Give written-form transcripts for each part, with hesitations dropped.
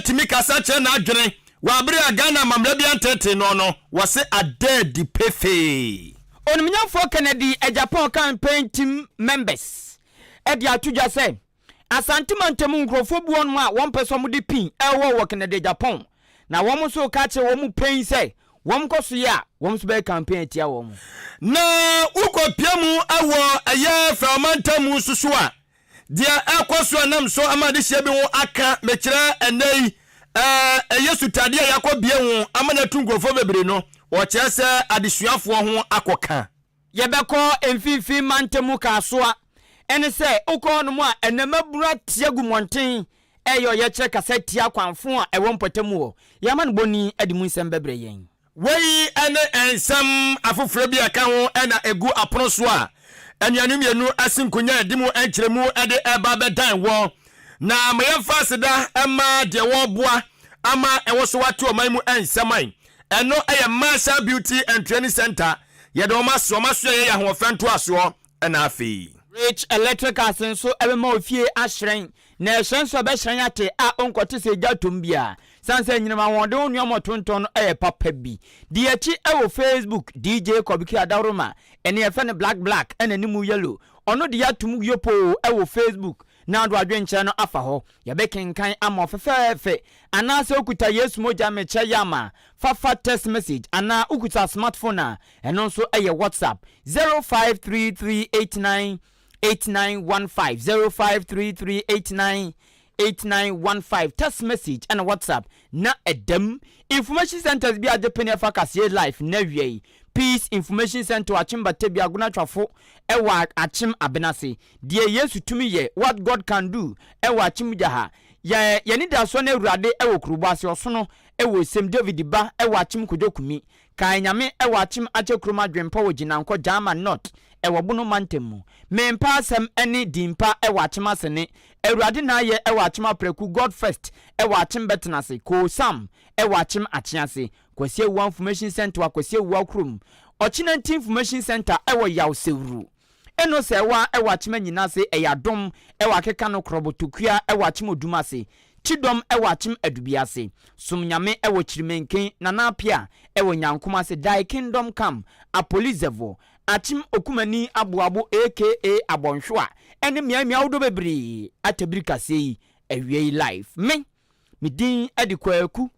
tumi kasa kyerɛ n'adwene wɔ abere a Ghana amammerɛ bi anteetee noɔ no, wɔse ada adi pefee. Onimnyamfoɔ Kennedy Agyapong Campaign Team members de ato dwa sɛ Asante mantam nkurɔfoɔ bi wɔnom a wɔmpɛ sɛ wɔde pin ɛwɔ wɔ Kennedy Agyapong na wɔn nso reka akyerɛ wɔn mu pɛn sɛ wɔn kɔ so yɛ a wɔn nso bɛyɛ campaign atia wɔn. Na wokɔpia mu wɔ ɛyɛ Fɛw mantam mu nso so a, deɛ ɛrekɔ so a nam so ama adehyeɛ bi ho aka, mekyerɛ ɛnnɛ yi ɛyɛ sutadeɛ a yɛakɔbie ho ama no atu nkurɔfoɔ bebree no, wɔkyerɛ sɛ adesuafoɔ ho akɔka. Yɛbɛkɔ mfimfini mantam mu Kasoa, ɛne sɛ wokɔ hɔnom a ɛnɛ mmabunu ate agu mmɔnten reyɛ ɔyɛkyerɛ kasa tia akwanfo a ɛwɔ mpɔtam hɔ. Yɛn amanebɔni de mu nsɛm bɛbrɛ yɛn. Wei ne nsɛm afoforɔ bi a ɛka ho na ɛgu apono so a anuanom mmienu asi nkonya a ɛde mu nkyerɛmu de reba abɛdan wɔ. Na ma yɛmfa aseda mma deɛ wɔreboa ama ɛwɔ so ate ɔman mu nsɛm. Ɛno yɛ Marshall Beauty and Training Center. Yɛde wɔn ase, wɔn asoɛeɛ yɛ ahoɔfɛ ntoasoɔ na afei. Rich Electricals nso bɛma ofie ahyerɛn, na ɛhyerɛn nso a ɛbɛhyerɛn ate a wonkɔte sɛ egya tom biara. Sane sɛ anyinam ahoɔden ho nneɛma ɔtontɔn no yɛ papa bi. Di akyi wɔ Facebook, DJ Kobiki Adaworoma, ɛne yɛfrɛ no Black Black ɛna ne mu yellow. Ɔno de yɛatom yopoo wɔ Facebook na ɔde w'adwenkyerɛ no afa hɔ. Yɛbɛkenkan ama wo fɛfɛɛfɛ. Anaasɛ wokuta Yesu Mogya Mekyɛ Yam a, fa fa text message anaa wokuta smartphone a, ɛno nso yɛ WhatsApp, 053389 8915, 053389 8915, text message ɛna WhatsApp na ɛdam. Information centers bi agye pene ɛfa kaseɛ life na awia yi. Peace Information Center Akyem Batabi Agona Twafo ɛwɔ Akyem Abenase. Deɛ Yesu tumi yɛ, What God Can Do, ɛwɔ Akyem Gyaha. Yɛ yɛn anidasoɔ ne Awurade ɛwɔ Kurobo ase Ɔsono ɛwɔ Esem David Ba ɛwɔ Akyem Kojo Kumi. Kae Nyame wɔ Akyem Akyɛ Kurom Adwenpɔ wɔ Gyinankɔ Gyama North wɔ Bono Mantam mu. Me mpa asɛm ne Din pa wɔ Akyem Asene. Awurade na ayɛ wɔ Akyem Apraku God First wɔ Akyem Bɛtenase Koo Sam wɔ Akyem Akyease. Kwasi Awuah Information Centre wɔ Akwasi Awuah kurom. Ɔkyenanti Information Centre wɔ Yaw Sewuru. Eno sɛ ɛwa wɔ Akyem Anyina ase ɛyɛ Adom wɔ Akeka no Krɔbo Tokua wɔ Akyem Odum ase Kyidɔm wɔ Akyem Adubi ase Som Nyame wɔ Kyirimenken Nana Apia wɔ Nyankom ase Thy Kingdom Come Apolizɛvoɔ Akyem Okumani Aboabo aka Abɔnhwewa ɛne mmeae mmeae ahodoɔ bebree Atabiri kaseɛ yi awiei live Me me din de Kwaku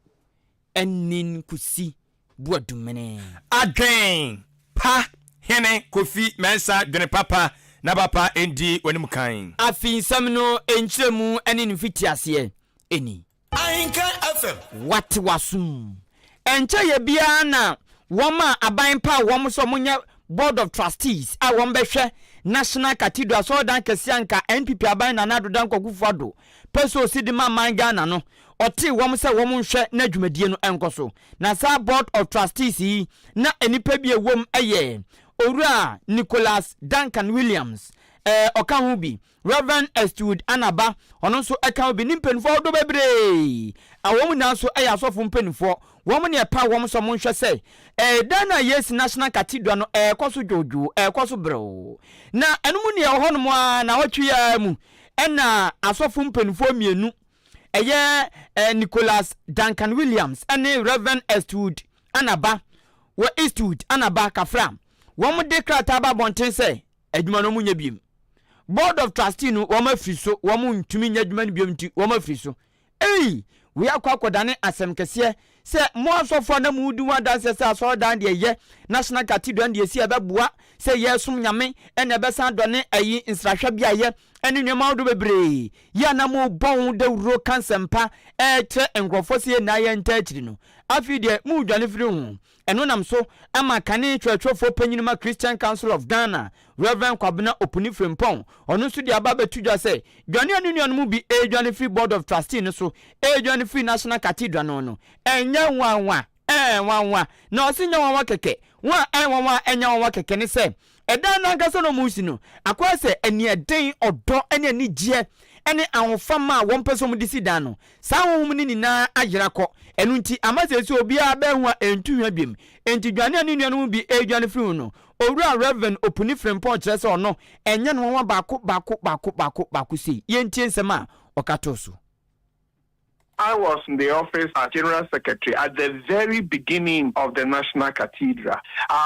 Anin Kusi Boadumene. Adwen pa hene Kofi Mensah dwene papa na papa ndi w'anim kan. Afei nsɛm no nkyerɛmu ne ne mfitiaseɛ ni. Ahenkan FM. Wate w'asom. Ɛnkyɛeɛ biara na wɔn a aban paw wɔn sɛ wɔnyɛ Board of Trustees a wɔbɛhwɛ National Cathedral asɔredan kɛseɛ a anka NPP aban Nana Addo Dankwa Akufo-Addo pɛ sɛ ɔsi de ma man Ghana no, ɔtee wɔn sɛ wɔnhwɛ na dwumadie no nkɔ so. Na saa Board of Trustees yi na nnipa bi a ɛwom yɛ Owura Nicholas Duncan Williams, ɔka ho bi, Rev. Eastwood Anaba, ɔno nso ka ho bi, ne mpanimfoɔ ahodoɔ bebree a wɔn nyinaa nso yɛ asɔfo mpanimfoɔ. Wɔn na ɛpaw wɔn sɛ wɔnhwɛ sɛ ɛdan no a yɛresi National Cathedral no ɛrekɔ so dwoodwoo, ɛrekɔ so brɛoo. Na ɛno mu nea ɛwɔ hɔnom ara nnawɔtwe yi ara mu ɛna asɔfo mpanimfoɔ mmienu, ɛyɛ Nicholas Duncan Williams ne Rev. Eastwood Anaba, wɔ Eastwood Anaba, Kafra, wɔde krataa ba abɔnten sɛ adwuma no wɔnyɛ biom. Board of Trustee no wɔn afiri so, wɔn ntumi nyɛ adwuma no biom nti wɔn afiri so. Ei! Wei akɔ akɔdane asɛm kɛseɛ sɛ mo asɔfoɔ a na moredi ho adanseɛ sɛ asɔredan deɛ ɛyɛ, National Cathedral no deɛ ɛsi a ɛbɛboa sɛ yɛresom Nyame ɛna ɛbɛsan adɔne ayi nsrahwɛ beaeɛ ɛne nneɛma ahodoɔ bebree yi a na mobɔ ho dawuro ka nsɛmpa ɛrekyerɛ nkurɔfoɔ sɛ yɛn nyinaa yɛntaa akyiri no, afei deɛ moredwane firi ho. Ɛno nam so ma kane twerɛtwerɛfoɔ panyin ma Christian Council of Ghana, Rev. Kwabena Opuni Frimpong, ɔno nso de aba abɛto dwa sɛ dwane a ne nuanom bi redwane firi Board of Trustee no so redwane firi National Cathedral no no, ɛnyɛ nwanwa, ɛɛ nwanwa. Na ɔse nyɛ nwanwa kɛkɛ, wɔn a ɛyɛ nwanwa a ɛnyɛ nwanwa kɛkɛ ne sɛ, Ɛdan no ankasa na wɔresi no, akɔyɛ sɛ aniɛden, ɔdɔ ne anigyeɛ ne ahofama a wɔpɛ sɛ wɔde si dan no. Saa honhom no nyinaa ayera kɔ. Ɛno nti, ama seesei obiara bɛn ho a ɛntu hwa biom. Enti dwane a ne nuanom bi redwane firi ho no, Owura Rev. Opuni Frimpong kyerɛ sɛ ɔno, ɛnyɛ no nwanwa baako baako baako baako baako sei. Yɛntie nsɛm a ɔka too so. I was in the office as General Secretary at the very beginning of the National Cathedral.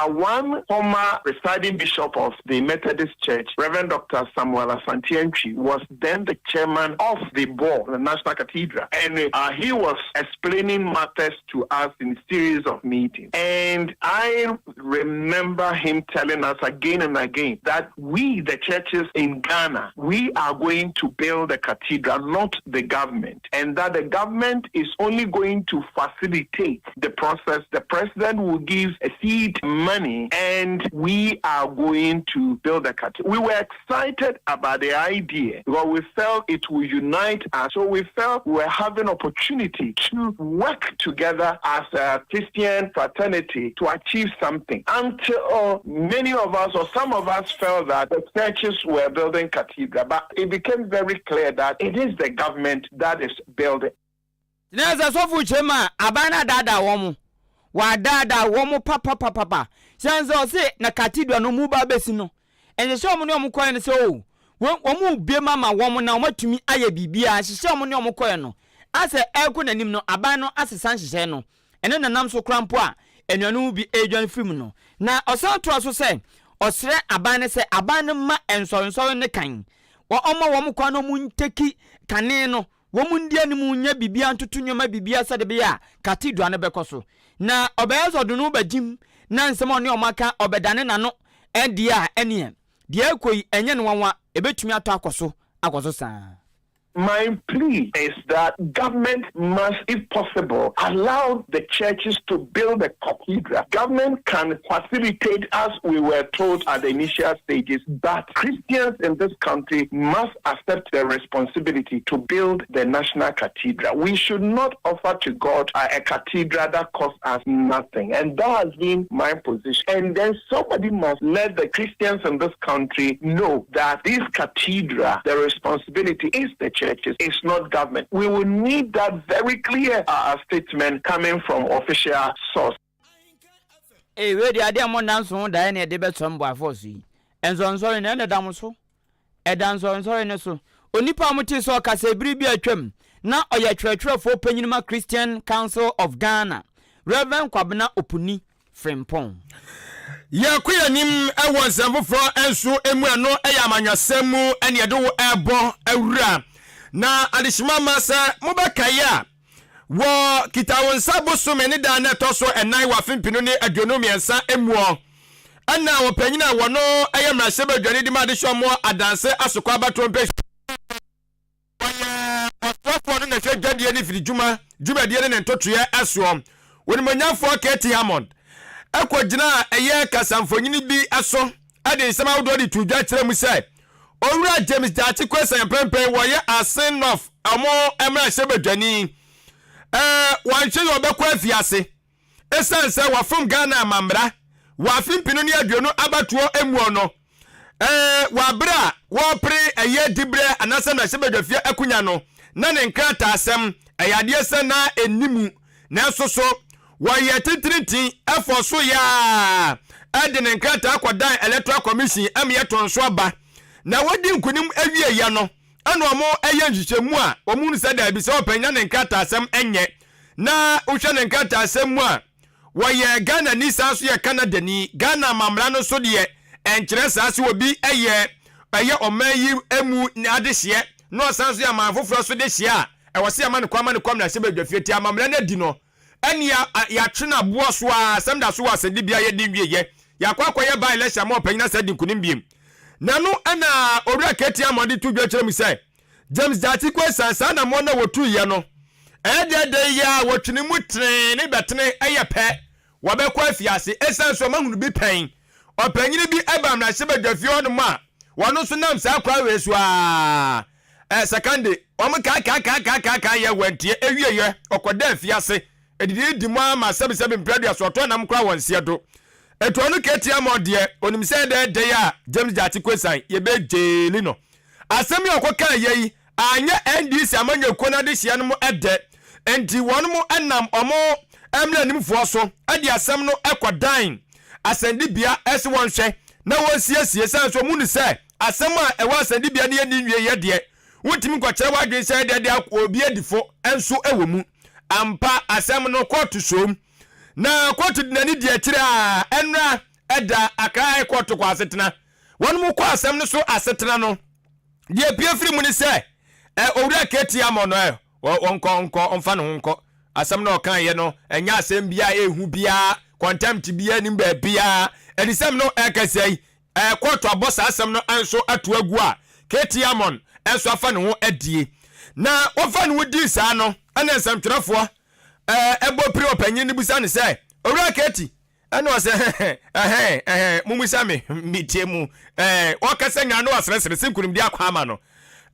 One former presiding bishop of the Methodist Church, Reverend Dr. Samuel Asante-Antwi, was then the chairman of the board, the National Cathedral. And he was explaining matters to us in a series of meetings. And I remember him telling us again and again that we, the churches in Ghana, we are going to build a cathedral, not the government. And that the government is only going to facilitate the process. The president will give a seed money and we are going to build a cathedral. We were excited about the idea because we felt it will unite us. So we felt we were having opportunity to work together as a Christian fraternity to achieve something. Until many of us or some of us felt that the churches were building cathedral, but it became very clear that it is the government that is building. Na sɛ sɔfo kyerɛ mu a, aban no adaadaa wɔn mo, wɔadaadaa wɔn mo papapapapa. Sɛn sɛ ɔse na cathedral no mu ba bɛsi no, nhyehyɛ wɔn ne wɔn kɔɛ no sɛ o wɔn mu bie ma ma wɔn na wɔn atumi ayɛ biribiara. Nhyehyɛ wɔn ne wɔn kɔɛ no asɛ ɛrekɔ n'anim no, aban no asesa nhyehyɛ no. Ɛne nanam so kora mpo a anuanom bi ɛredwane firi mu no. Na ɔsan toa so sɛ ɔsrɛ aban no sɛ aban no ma nsɔrensɔre ne kan wɔn ɔma wɔn kwan na wɔn nteki kane no, wɔn ndi anim nyɛ biribiara ntoto nneɛma biribiara sɛde bɛyɛ a cathedral no bɛkɔ so. Na ɔbɛyɛ sɛ ɔde no bɛgyim na nsɛm a ɔne ɔmo aka ɔbɛdane n'ano ɛdeɛ a, ɛneɛ deɛ ɛkɔ yi ɛnyɛ no nwanwa, ɛbɛtumi atɔ akɔ so saa. My plea is that government must, if possible, allow the churches to build a cathedral. Government can facilitate, as we were told at the initial stages, but Christians in this country must accept the responsibility to build the national cathedral. We should not offer to God a cathedral that costs us nothing. And that has been my position. And then somebody must let the Christians in this country know that this cathedral, the responsibility is the churches, it's not government. We will need that very clear statement coming from official source. Ee, wei deɛ, adeɛ a mo nna nso ho daeɛ na yɛde bɛsɔ mbɔ so yi, nsɔnsɔre na ɛna da mo so, ɛda nsɔnsɔre no so. Onipa a mote sɛ ɔkasa ebiri bi atwam na ɔyɛ twerɛtwerɛfoɔ panyin ma Christian Council of Ghana, Reverend Kwabena Opuni Frimpong. Yɛkɔ yɛnim ɛwɔ nsɛm foforɔ nso mu. Ɛno ɛyɛ amanyɔsɛm mu ɛne yɛde wo ɛbɔ awura. Na adehyema ma sɛ mobɛkaeɛ a, wɔ kita wo nsa bosome ne da na ɛtɔ so 4 wɔ afe 2023 muɔ, ɛna ɔpanyin a wɔno ɛyɛ mmarahyɛbadwani de ma adehyɛ ɔmo Adanse Asokɔ abatoɔ mpɛ, wɔyɛ ɔsoafoɔ no na ɛhwɛ dwadie ne firi dwuma dwumadie ne ne ntotoeɛ ɛsoɔ, onimonyamfoɔ KT Hammond ɛkɔgyina a ɛyɛ kasamfonyini bi so ɛde nsɛm ahodoɔ de to dwa kyerɛ mu sɛ Owura James Gyakye Quayson pɛmpɛn wɔyɛ Assin North ɔmo mmarahyɛbadwani, wɔnhwɛ yɛ ɔbɛkɔ afiase ɛsiane sɛ wɔfom Ghana amammara wɔ afe 2020 abatoɔ emuo no, wɔ abere a wɔrepere ɛyɛ diberɛ anaasɛ mmarahyɛbadwafie akonnwa no, na ne nkrataa asɛm ɛyɛ adeɛ sɛ na ɛnimu, nanso so wɔyɛ tintintin ɛfɔ so yaa ɛde ne nkrataa kɔdan Electoral Commission ɛma yɛtɔn nso aba na wɔdi nkunim awieyɛ no, ɛna ɔmo ɛyɛ nhwehwɛmu a ɔmo nu sɛ daabi, sɛ ɔpɛnya ne nkrataa asɛm ɛnyɛ. Na wohwɛ ne nkrataa asɛm mu a, wɔyɛ Ghana ni, saa nso yɛ Canada ni. Ghana amamra no nso deɛ, ɛnkyerɛ saa sɛ obi ɛyɛ ɔman yi mu adehyeɛ na ɔsan so yɛ aman foforɔ so de hyɛ a, ɛwɔ sɛ yɛma no kwan ma no kɔm na ɛhyɛ badwa ti amamra no adi no. Ɛne yɛatwe no aboɔ so a, asɛm da so wɔ asɛnnibea, yɛde nwieyɛ yɛakɔ akɔyɛ by election ma ɔpanyin asɛ di nkonim biem. Na no ɛna Owura KT Hammond to dwa kyerɛ mu sɛ James Gyakye Quayson saa namoɔ no a wɔtuiɛ no, ɛyɛ deɛ de yɛ a wɔtwene mu tene ne bɛtene ɛyɛ pɛ, wɔbɛkɔ afiase ɛsiane so ɔmahunu bi pɛn. Ɔpanyini bi ɛba mmarahyɛbadwafie hɔnom a wɔno nso nam saa kwan wei so a sakande wɔn kaakaakaakaaka yɛ wɔntie, ewieyɛ ɔkɔda afiase edidi di mu ama sɛbisɛbi mprɛdua so ɔtɔ nam kora wɔn nseɛ do. Etu ɔno KT Hammond deɛ, onim sɛ ɛdɛ dɛ a James Gyakye Quayson yɛbɛ jail no. Asɛm yi a ɔkɔ kaa yɛ yi anyɛ NDC amanyɔkuo no adehyia no mu ɛdɛ, nti wɔn mo ɛnam ɔmo mmeranimfoɔ so ɛde asɛm no ɛkɔ asɛndibea ɛsɛ wɔn hwɛ na wɔnsiesie, sɛn so ɔmo nu sɛ asɛm a ɛwɔ asɛndibea no yɛ ne nwie yɛ deɛ. Wontumi nkɔkyerɛ w'adwene sɛ ɛdeɛ de obi adi fo nso wɔ mu. Ampa, asɛm no kɔɔto soom. Na kɔɔto de n'ani di akyire a ɛnora ɛda Accra High Court kɔ asetena. Wɔn mu kɔ asɛm no so asetena no, deɛ epue firi mu ne sɛ, ɛ, Owura KT Ammon no, ɛ, ɔnkɔ, ɔnkɔ, ɔmfa ne ho nkɔ. Asɛm no a ɔkaeɛ no, ɛnyɛ asɛm bi a ɛhu biara, contempt biara nnim baabiara. Adisɛm no ɛrekasa yi, ɛ, kɔɔto abɔ saa asɛm no nso ato agu a KT Ammon nso afa ne ho adie. Na wɔfa ne ho dii saa no, ɛna nsɛmtwerɛfoɔ, ɛ, ɛbɔ pire ɔpanyin no bisa no sɛ, Owura KT, Ɛna ɔsɛ, Ɛhɛn, ɛhɛn, mommisa me, metie mu. Ɛɛ, ɔkasa nyinaa na ɔseresere sɛ nkunimdi akɔ ama no.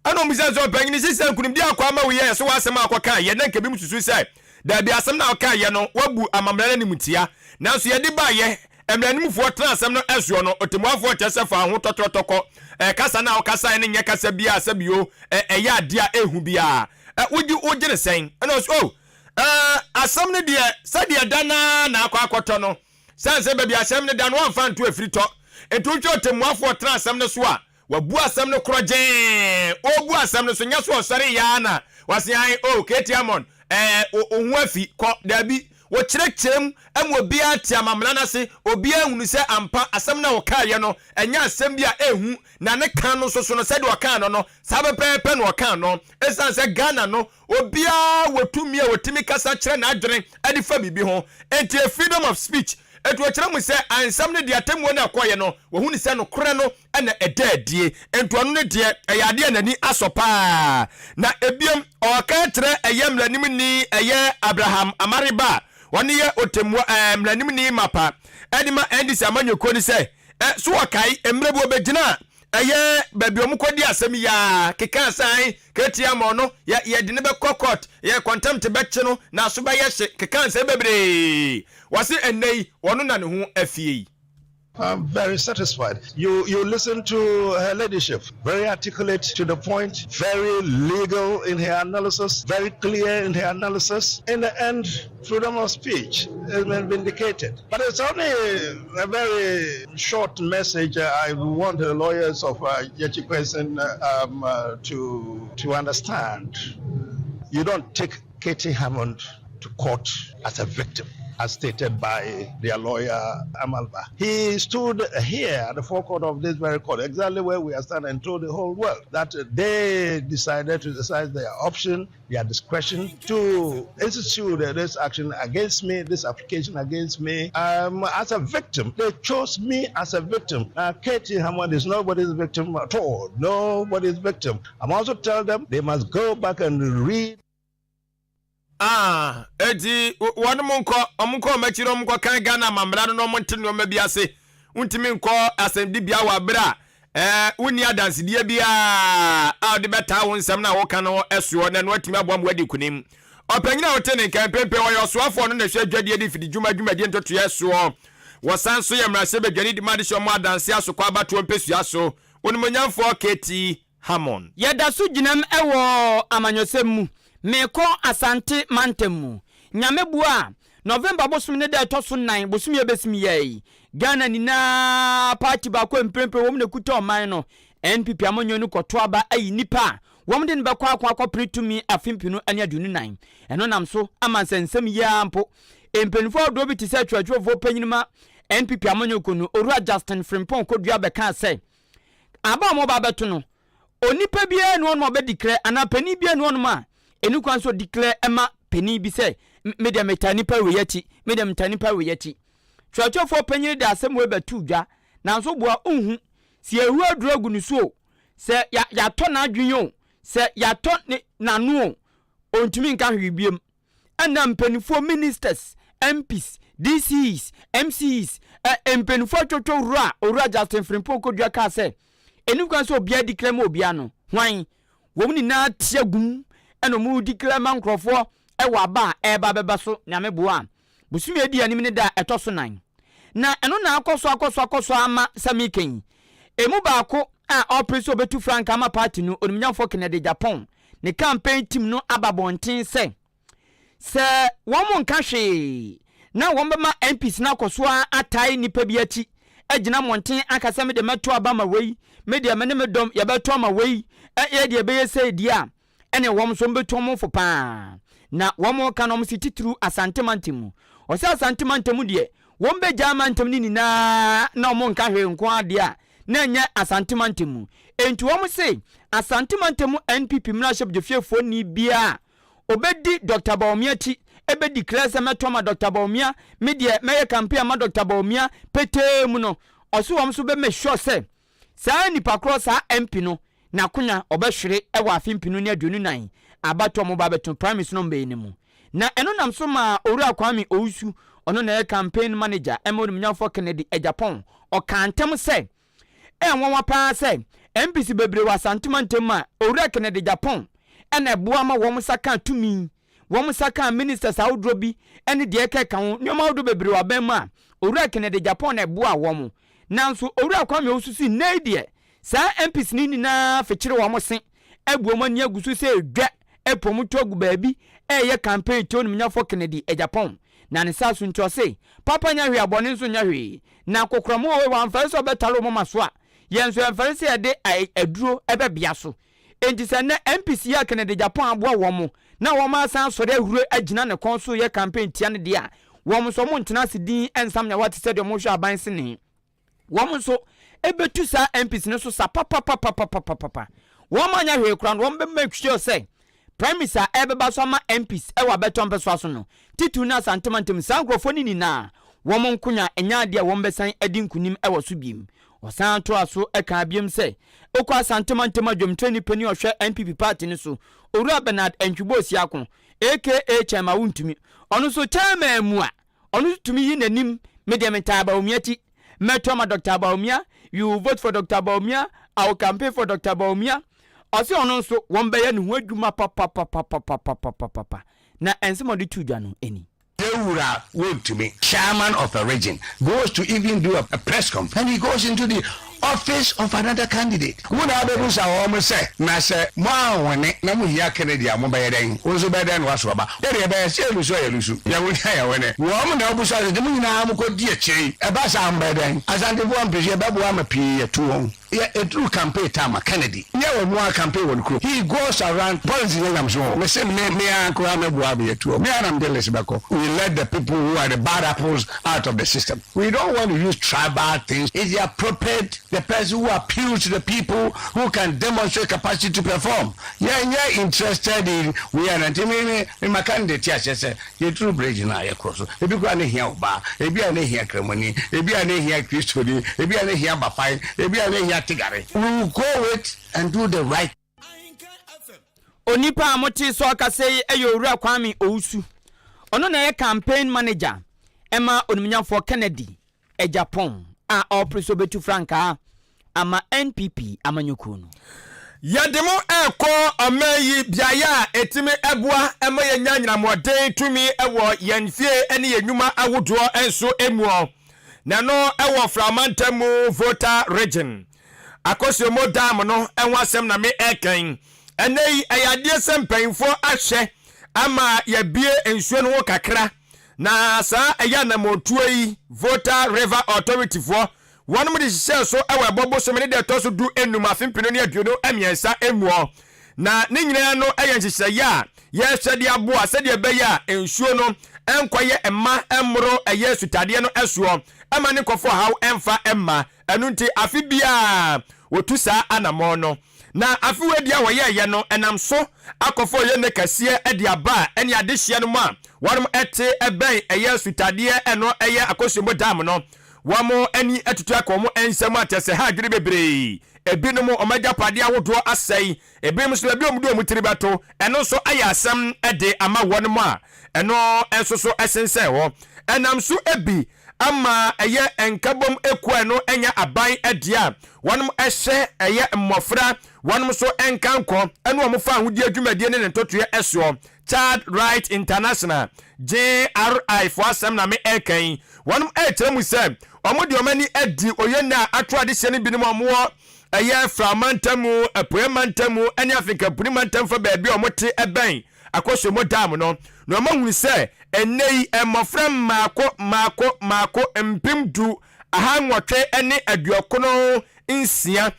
Ɛna ɔmmisa sɛ, Ɔpanyin, sisi sɛ nkunimdi akɔ ama wo yi, ɛyɛ sɛ w'asɛm a wokɔkaa yɛ? Na nka ebinom susu sɛ, Dabi, asɛm no a wokaa yɛ no, woabu amammerɛ no animtia. Nanso yɛde baeɛ, mmaranimfoɔ tenaa asɛm no soɔ no, ɔtɛmmuafoɔ kyerɛ sɛ fa wo ho tɔtorɔtɔ kɔ. Ɛɛ, kasa no a wokasaeɛ no nyɛ kasa bi a sɛbio, ɛ, ɛyɛ adeɛ a ɛhu biara. Ɛ, wogye, wogye no sɛn? Ɛna ɔse, Oh, Ɛɛ, asɛm no deɛ, sɛdeɛ ɛda no ara na akɔ akɔtɔ no. Sane sɛ baabi asɛm no da no, wɔamfa anto afiri tɔ. Enti wohwɛ ɔtɛmmuafoɔ a ɔtena asɛm no so a, wabu asɛm no korɔgyee. Ɔrebu asɛm no so, nyɛ sɛ ɔsɔreeɛ ara na wase ae, oh, Katie Amon, ɛɛ, wo ho afi, kɔ. Daabi. Wɔkyerɛkyerɛ mu ma obiara te amamena no ase, obiara hunu sɛ ampa asɛm no a ɔkaeɛ no, ɛnyɛ asɛm bi a ɛhu, na ne ka no nso so no, sɛdeɛ ɔkaa no no, saa pɛpɛɛpɛ na ɔkaa no. Ɛsiane sɛ Ghana no, Obiara wɔ tumi a ɔtumi kasa kyerɛ n'adwene de fa biribi ho. Enti ɛyɛ freedom of speech. Enti ɔkyerɛ mu sɛ nsɛm no deɛ atemmuo no a ɛkɔeɛ no, wɔhunu sɛ nokorɛ no na ɛda adie. Enti ɔno no deɛ ɛyɛ adeɛ a n'ani asɔ pa ara. Na ɛbiom ɔreka akyerɛ ɛyɛ mmaranimni ɛyɛ Abraham Amariba a ɔno yɛ ɔtemmua ɛɛ mmaranimni mapa ɛde ma NDC amanyɔkuo no sɛ ɛ so ɔkae mmerɛ bi ɔbɛgyinaa Ɛyɛ baabi a wɔkɔdi asɛm yi ara kekaa sɛ ae, Katie Amoh no, yɛ, yɛde no bɛkɔ court, yɛ contempt bɛkye no, n'aso bɛyɛ hye, kekaa nsɛm bebree. Wɔse ɛnnɛ yi, ɔno na ne ho afie yi. I'm very satisfied. You you listen to her ladyship, very articulate to the point, very legal in her analysis, very clear in her analysis. In the end, freedom of speech has been vindicated. But it's only a very short message I want the lawyers of uh, Gyakye Quayson um, uh, to, to understand. You don't take Katie Hammond to court as a victim as stated by their lawyer Amalba. He stood here at the forecourt of this very court, exactly where we are standing, and told the whole world that they decided to exercise their option their discretion to institute this action against me, this application against me um, as a victim. They chose me as a victim. Uh, Katie Hammond is nobody's victim at all. Nobody's victim. I'm also tell them they must go back and read. Ah, eti wɔn mo nkɔ, wɔn nkɔ wɔn akyi na wɔn nkɔ kan Ghana amammerɛ no na wɔn nte nneɛma bi ase. Wontumi nkɔ asɛmdibea wɔ abere a ɛɛ wonni adansedie biara a wɔde bɛtaa wo nsɛm no a woka no soɔ na ɛno atumi aboa ma woadi nkonim. Ɔpanyin a ɔte ne nka mpempem ɔyɛ ɔsoafoɔ no na ɛhwɛ adwadie ne mfididwuma dwumadie ntotoeɛ soɔ. Wɔsan nso yɛ mmarahyɛbadwani de ma adehyɛ ɔmo adanse asokɔ abatoɔ mpesua so. Onimuonyamfoɔ KT. Hammon. Yɛda so gyinam wɔ amanyɔsɛm mu. Meekɔ Asante mantam mu. Nyame boa a, November bosome ne da a ɛtɔ so nan, bosome a ɛbɛsim yi ara yi, Ghana nyinaa party baako a mprempren wɔn na ɛkuta ɔman no, NPP amanyɔ no kɔto aba ayi nipa a wɔn de no bɛkɔ ako akɔpere tumi afe mpenu ne 24. Ɛno nam so ama nsɛnsɛm yi ara mpo. Mpanyinfoɔ ahodoɔ bi te sɛ atwerɛtwerɛfoɔ panyin ma NPP amanyɔkuo no, Owura Justin Frimpong Kodua bɛkaa sɛ, Aba a wɔba abɛto no, onipa biara nni hɔnom a ɔbɛdeclare anaa panin biara nni hɔnom a ɛni kwan sɛ ɔdeclare ma panin bi sɛ me deɛ metaa nipa wei akyi, me deɛ metaa nipa wei akyi. Kyerɛkyerɛfoɔ panyin de asɛm wei bɛtoo dwa, nanso boa nhu sɛ yɛahu aduro agu ne so o, sɛ yɛatɔ n'adwene o, sɛ yɛatɔ ne n'ano o, ɔntumi nka hwee biom. Ɛna mpaninfoɔ ministers, MPs, DCs, MCs, ɛ mpaninfoɔ atwotwo wura Owura Justin Frimpong Kodua kaa sɛ ɛni kwan sɛ obiara declare ma obiara no, hwan? Wɔn nyinaa te agum ɛna wɔn declare ma nkorɔfoɔ ɛwɔ aba a ɛreba bɛba so Nyame boa a bosome a ɛdi anim ne da a ɛtɔ so nan. Na ɛno na akɔ so akɔ so akɔ so ama sɛ meka yi ɛmu baako a ɔrepere sɛ ɔbɛtu frankaa ama party no Onimnyamfoɔ Kennedy Agyapong ne campaign team no aba abɔnten sɛ, sɛ wɔn nka hwee na wɔn bɛma MPs no akɔ so ara atae nnipa bi akyi agyina mmɔnten aka sɛ me deɛ mɛto aba ma wei, me deɛ me ne me dɔm yɛbɛto ama wei. Ɛyɛ deɛ ɛbɛyɛ sei deɛ a, ɛne wɔn nso wɔbɛtu wɔn fo paa. Na wɔn reka no wɔn se titiriw Asante mantam mu. Ɔsɛ Asante mantam mu deɛ, wɔn bɛgyaa mantam no nyinaa na wɔn nka hwee nko ara deɛ a, na ɛnyɛ Asante mantam mu. Enti wɔn se Asante mantam mu NPP mmarahyɛbdwafiefoɔ ni biara a ɔbɛdi Dɔkta Bawumia akyi bɛ declare sɛ mɛto ama Dɔkta Bawumia, me deɛ mɛyɛ campaign ama Dɔkta Bawumia petee mu no, ɔse wɔn nso bɛ make sure sɛ Saa nipa korɔ, saa MP no, n'akonya ɔbɛhwere wɔ afe mpenu ne 24 abatoɔ a wɔba abɛto, primaries no wɔbɛyɛ no mu. Na ɛno nam so maa Owura Kwame Owusu, ɔno na ɛyɛ campaign manager ma Onimnyamfoɔ Kennedy Agyapong, ɔkaa ntam sɛ, Ɛyɛ nwanwa paa sɛ MPs bebree wɔ Asante mantam mu a Owura Kennedy Agyapong na ɛboa ma wɔn nsa kaa tumi Wɔn nsa kaa ministers ahodoɔ bi ne deɛ ɛkeka ho, nneɛma ahodoɔ bebree wɔ aban mu a Owura Kennedy Agyapong na ɛboaa wɔn. Nanso Owura Kwame Owusu se nnɛ yi deɛ saa MPs no nyinaa fekyere wɔn se, abu wɔn ani agu so sɛ dwa apu wɔn to agu baabi reyɛ campaign tia Onimnyafoɔ Kennedy Agyapong. Na ne saa so nti ɔse, Papa nyɛ hwee a bɔne nso nyɛ hwee. Na kokoram wɔ hɔ yi wamfɛre sɛ ɔbɛtare wo moma so a, yɛn nso yɛmfɛre sɛ yɛde aduro bɛbea so. Enti sɛ nnɛ MPs yi a Kennedy Agyapong aboa wɔn na wɔn asan asɔre ahuro agyina ne kɔn so reyɛ campaign tia no deɛ a, wɔn nso wɔn ntena ase dinn nsam nyawa te sɛ deɛ wɔrehwɛ aban sene. Wɔn nso bɛtu saa MPs no so sa papapapapapapa. Wɔn anyɛ hwee koraa no, wɔn bɛ make sure sɛ primaries a ɛrebɛba so ama MPs wɔ abɛtɔ mpɛsoa so no, titiriw ne Asante mantam, saa nkurɔfoɔ no nyinaa wɔn nkonya nyɛ adeɛ a wɔbɛsan adi nkunim wɔ so bio. Ɔsan toaa so kaa biom sɛ, Wokɔ Asante mantam a dwamtrani panin a ɔhwɛ NPP party no so, Owura Bernard Antwi Boasiako, aka Chairman Wontumi, ɔno nso chairman mu a, ɔno nso tumi yi n'anim, me deɛ metaa Bawumia akyi, mɛto ama Doctor Bawumia, we will vote for Doctor Bawumia, I will campaign for Doctor Bawumia. Ɔse ɔno nso wɔbɛyɛ ne ho adwuma papapapapapapapa. Na nsɛm a ɔde too dwa no ni. Yɛwura wontumi. Chairman of a region goes to even do a press conference and he goes into the office of another candidate. Wo na wobɛbusa wɔn sɛ, Na sɛ moanwene na mohia Kennedy a, mobɛyɛ dɛn? Wo nso bɛyɛ dɛn na woaso aba? Yɛn deɛ yɛbɛyɛ sɛ yɛlusu a yɛlusu, yɛwene a yɛwene. Wɔn na wobusa sɛ, Nti mo nyinaa mokɔdi akyire yi, ɛba saa a mobɛyɛ dɛn? Asantefoɔ mpɛ so yɛbɛboa ama pii atu wɔn. Yɛ ɛduru campaign time a Kennedy nyɛ ɔno ara campaign wɔ ne kurom he goes around politics nyɛ nyamesom o mese me me ara koraa mɛboa ama yɛatu wɔn me ara na mede list bɛkɔ we let the people who are the bad apples out of the system we don't want to use tribal things it's the appropriate the person who appeals to the people who can demonstrate capacity to perform yɛnyɛ interested in we are nti me me me ma candidate ahyɛ sɛ Yɛduru bridge no a, yɛkorɔ so. Ebi koraa na ehia ɔbaa, ebi a na ehia Kramoni, ebi a na ehia Kristoni, ebi a na ehia Bafan, ebi a na ehia Tigare. We will go wait and do the right. Onipa a motee sɛ ɔrekasa yi yɛ Owura Kwame Owusu. Ɔno na ɛyɛ campaign manager ma Onimnyafoɔ Kennedy. Agyapong a ɔrepere sɛ ɔbɛtu frankaa ama NPP amanyɔkuo no. Yɛde mo rekɔ ɔman yi beaeɛ a ɛtumi boa ma yɛnya anyinamoɔden tumi wɔ yɛn fie ne yɛn nnwuma ahodoɔ nso muɔ, na ɛno wɔ Frao mantam mu Volta Region. Akosombo Dam no ho asɛm na me reka yi. Ɛnnɛ yi ɛyɛ adeɛ sɛ mpanyinfoɔ ahwɛ ama yɛabue nsuo no ho kakra Na saa ɛyɛ anamɔntuo yi Volta River Authority foɔ wɔnom de hyehyɛɛ so wɔ ɛbɔ bosome ne deɛ ɛtɔ so du nnum afe mpenu ne 23 muɔ. Na ne nyinaa no yɛ nhyehyɛeɛ a yɛrehwɛ de aboa sɛdeɛ ɛbɛyɛ a nsuo no nkɔyɛ mma mmoro ɛyɛ sutadeɛ no soɔ ɛma ne nkɔfo ɔhaw mfa mma. Ɛno nti afe biara wɔtu saa anamɔn no. Na afe wei deɛ a wɔyɛeɛ no, ɛnam so akɔfa oyɛnne kɛseɛ de aba a ɛne adehyeɛ no mu a wɔnom te bɛn ɛyɛ asutadeɛ ɛno ɛyɛ Akosombo Dam no. Wɔn ani atutu aka wɔn nsam a kyerɛ sɛ ha adwene bebree. Ebinom wɔn agyapadeɛ ahodoɔ asɛe, ebinom nso baabi a wɔde wɔn tiri bɛto, ɛno nso ayɛ asɛm de ama wɔnom a ɛno nso so sensɛn hɔ. Ɛnam so bi ama ɛyɛ nkabom ekuo a ɛno nyɛ aban deɛ a wɔnom hyɛ ɛyɛ mmɔfra wɔnom so nkankɔ ɛne wɔn fa ahodie dwumadie ne ne ntotoeɛ ɛsoɔ. Child Right International, JRI, foɔ asɛm na me ɛreka yi. Wɔnom ɛrekyerɛ mu sɛ wɔn de wɔn ani adi oyenna a ato adehyeɛ no binom a wɔn wɔ ɛyɛ Frao mantam, Apueɛ mantam ɛne Afenkampuni mantam fa baabi a wɔn te ɛbɛn Akosombo Dam no, na wɔahunu sɛ ɛnnɛ yi mmɔfra mmaako mmaako mmaako 10,896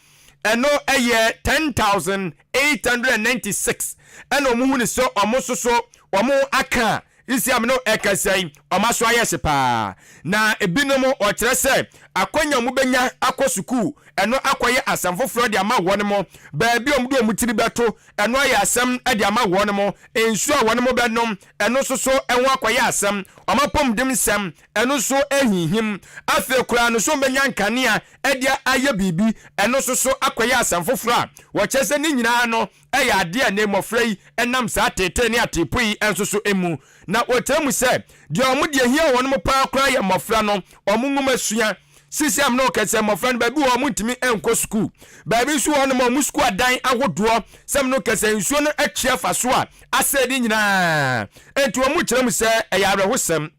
Ɛno yɛ 10,896 ɛna wɔn hu ne sɛ wɔn nso so wɔn aka a sisi a me ne wo ɛkasa yi wɔn aso ayɛ hye paa. Na ebinom wɔkyerɛ sɛ akwanya a wɔbɛnya akɔ sukuu ɛno akɔyɛ asɛm foforɔ de ama wɔn mo, baabi a wɔde wɔn tiri bɛto ɛno ayɛ asɛm de ama wɔn mo, nsuo a wɔn mo bɛnom ɛno nso so ɛho akɔyɛ asɛm, wɔn apɔmuden nsɛm ɛno nso ɛhinhim. Afei koraa no so wɔbɛnya nkanea de ayɛ biribi, ɛno nso so akɔyɛ asɛm foforɔ a wɔkyerɛ sɛ ne nyinaa no yɛ adeɛ a nnɛ mmɔfra yi nam saa ateetee ne ateepo yi nso so mu. Na wɔkyerɛ mu sɛ deɛ wɔn deɛ ɛhia wɔn paa koraa yɛ mmɔfra no wɔn nwomasua. Seesei a me ne wo kasa yi, mmɔfra no baabi wɔ hɔ a wɔntumi nkɔ sukuu. Baabi nso wɔ hɔnom a wɔn sukuu adan ahodoɔ sɛ me ne wo kasa yi, nsuo no atwi afa so a asɛe ne nyinaa. Enti wɔkyerɛ mu sɛ ɛyɛ awerɛhosɛm.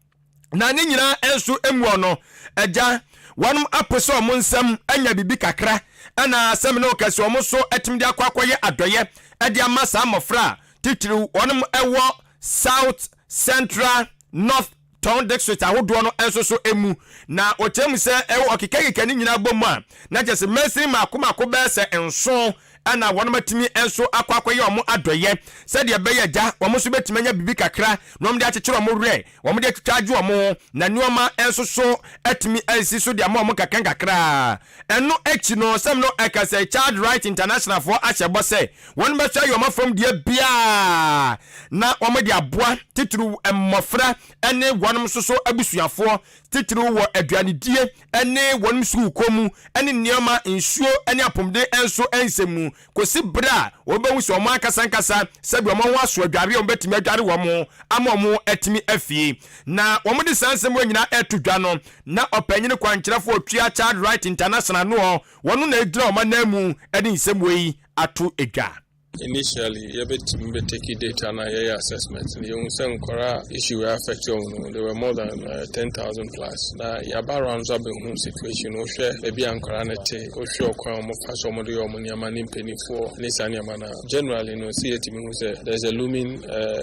Na ne nyinaa nso mu ɔno, Agya, wɔnom apo sɛ wɔn nsam anya biribi kakra, ɛna sɛ me ne wo kɛse wɔn nso atumi de akɔ akɔyɛ adɔyɛ de ama saa mmɔfra a titiriw wɔnom wɔ South, Central, North Tɔn District ahodoɔ no nso so mu. Na wɔkyerɛ mu sɛ ɛwɔ ɔkekakeka ne nyinaa bɔ mu a, na kyerɛ sɛ mansini mmaako mmaako bɛyɛ sɛ nson ɛna wɔnom atumi nso akɔ akɔyɛ wɔn adɔyɛ sɛdeɛ ɛbɛyɛ agya wɔn nso bɛtumi anya biribi kakra na wɔn de akyekyere wɔn werɛ, wɔn de atwitwa agye wɔn ho, na nneɛma nso so atumi asi so de ama wɔn nkakra nkakra. Ɛno akyi no, sɛm no ɛka sɛ Child Right International foɔ ahyɛ bɔ sɛ wɔn bɛhwɛ ayɛ wɔn afam deɛ biara na wɔn de aboa titiriw mmɔfra ne wɔn nso so abusuafoɔ titiriw wɔ aduanedie ne wɔn sukuukɔ mu ne nneɛma, nsuo ne apomuden nso nsɛm mu, kɔsi berɛ a wɔbɛhu sɛ wɔn ankasa ankasa sɛdeɛ wɔn ho aso adware a wɔbɛtumi adware wɔn ho ama wɔn atumi afie. Na wɔde saa nsɛm wei nyinaa reto dwa no, na ɔpanyin kwankyerɛfoɔ ɔtua Child Right International noɔ, wɔn na ɛgyina wɔn ananmu de nsɛm wei ato dwa. Initially yɛbɛtumi bɛ take data na yɛyɛ assessment no yɛhu sɛ nkwadaa a issue wei affect wɔn no they were more than 10,000 plus na yɛaba around nso abɛhu situation no wohwɛ baabi a nkwadaa no te wohwɛ ɔkwan a wɔfa so wɔde yɛ wɔn nneɛma ne mpanimfoɔ ne saa nneɛma no a generally no sɛ yɛtumi hu sɛ there is a looming uh,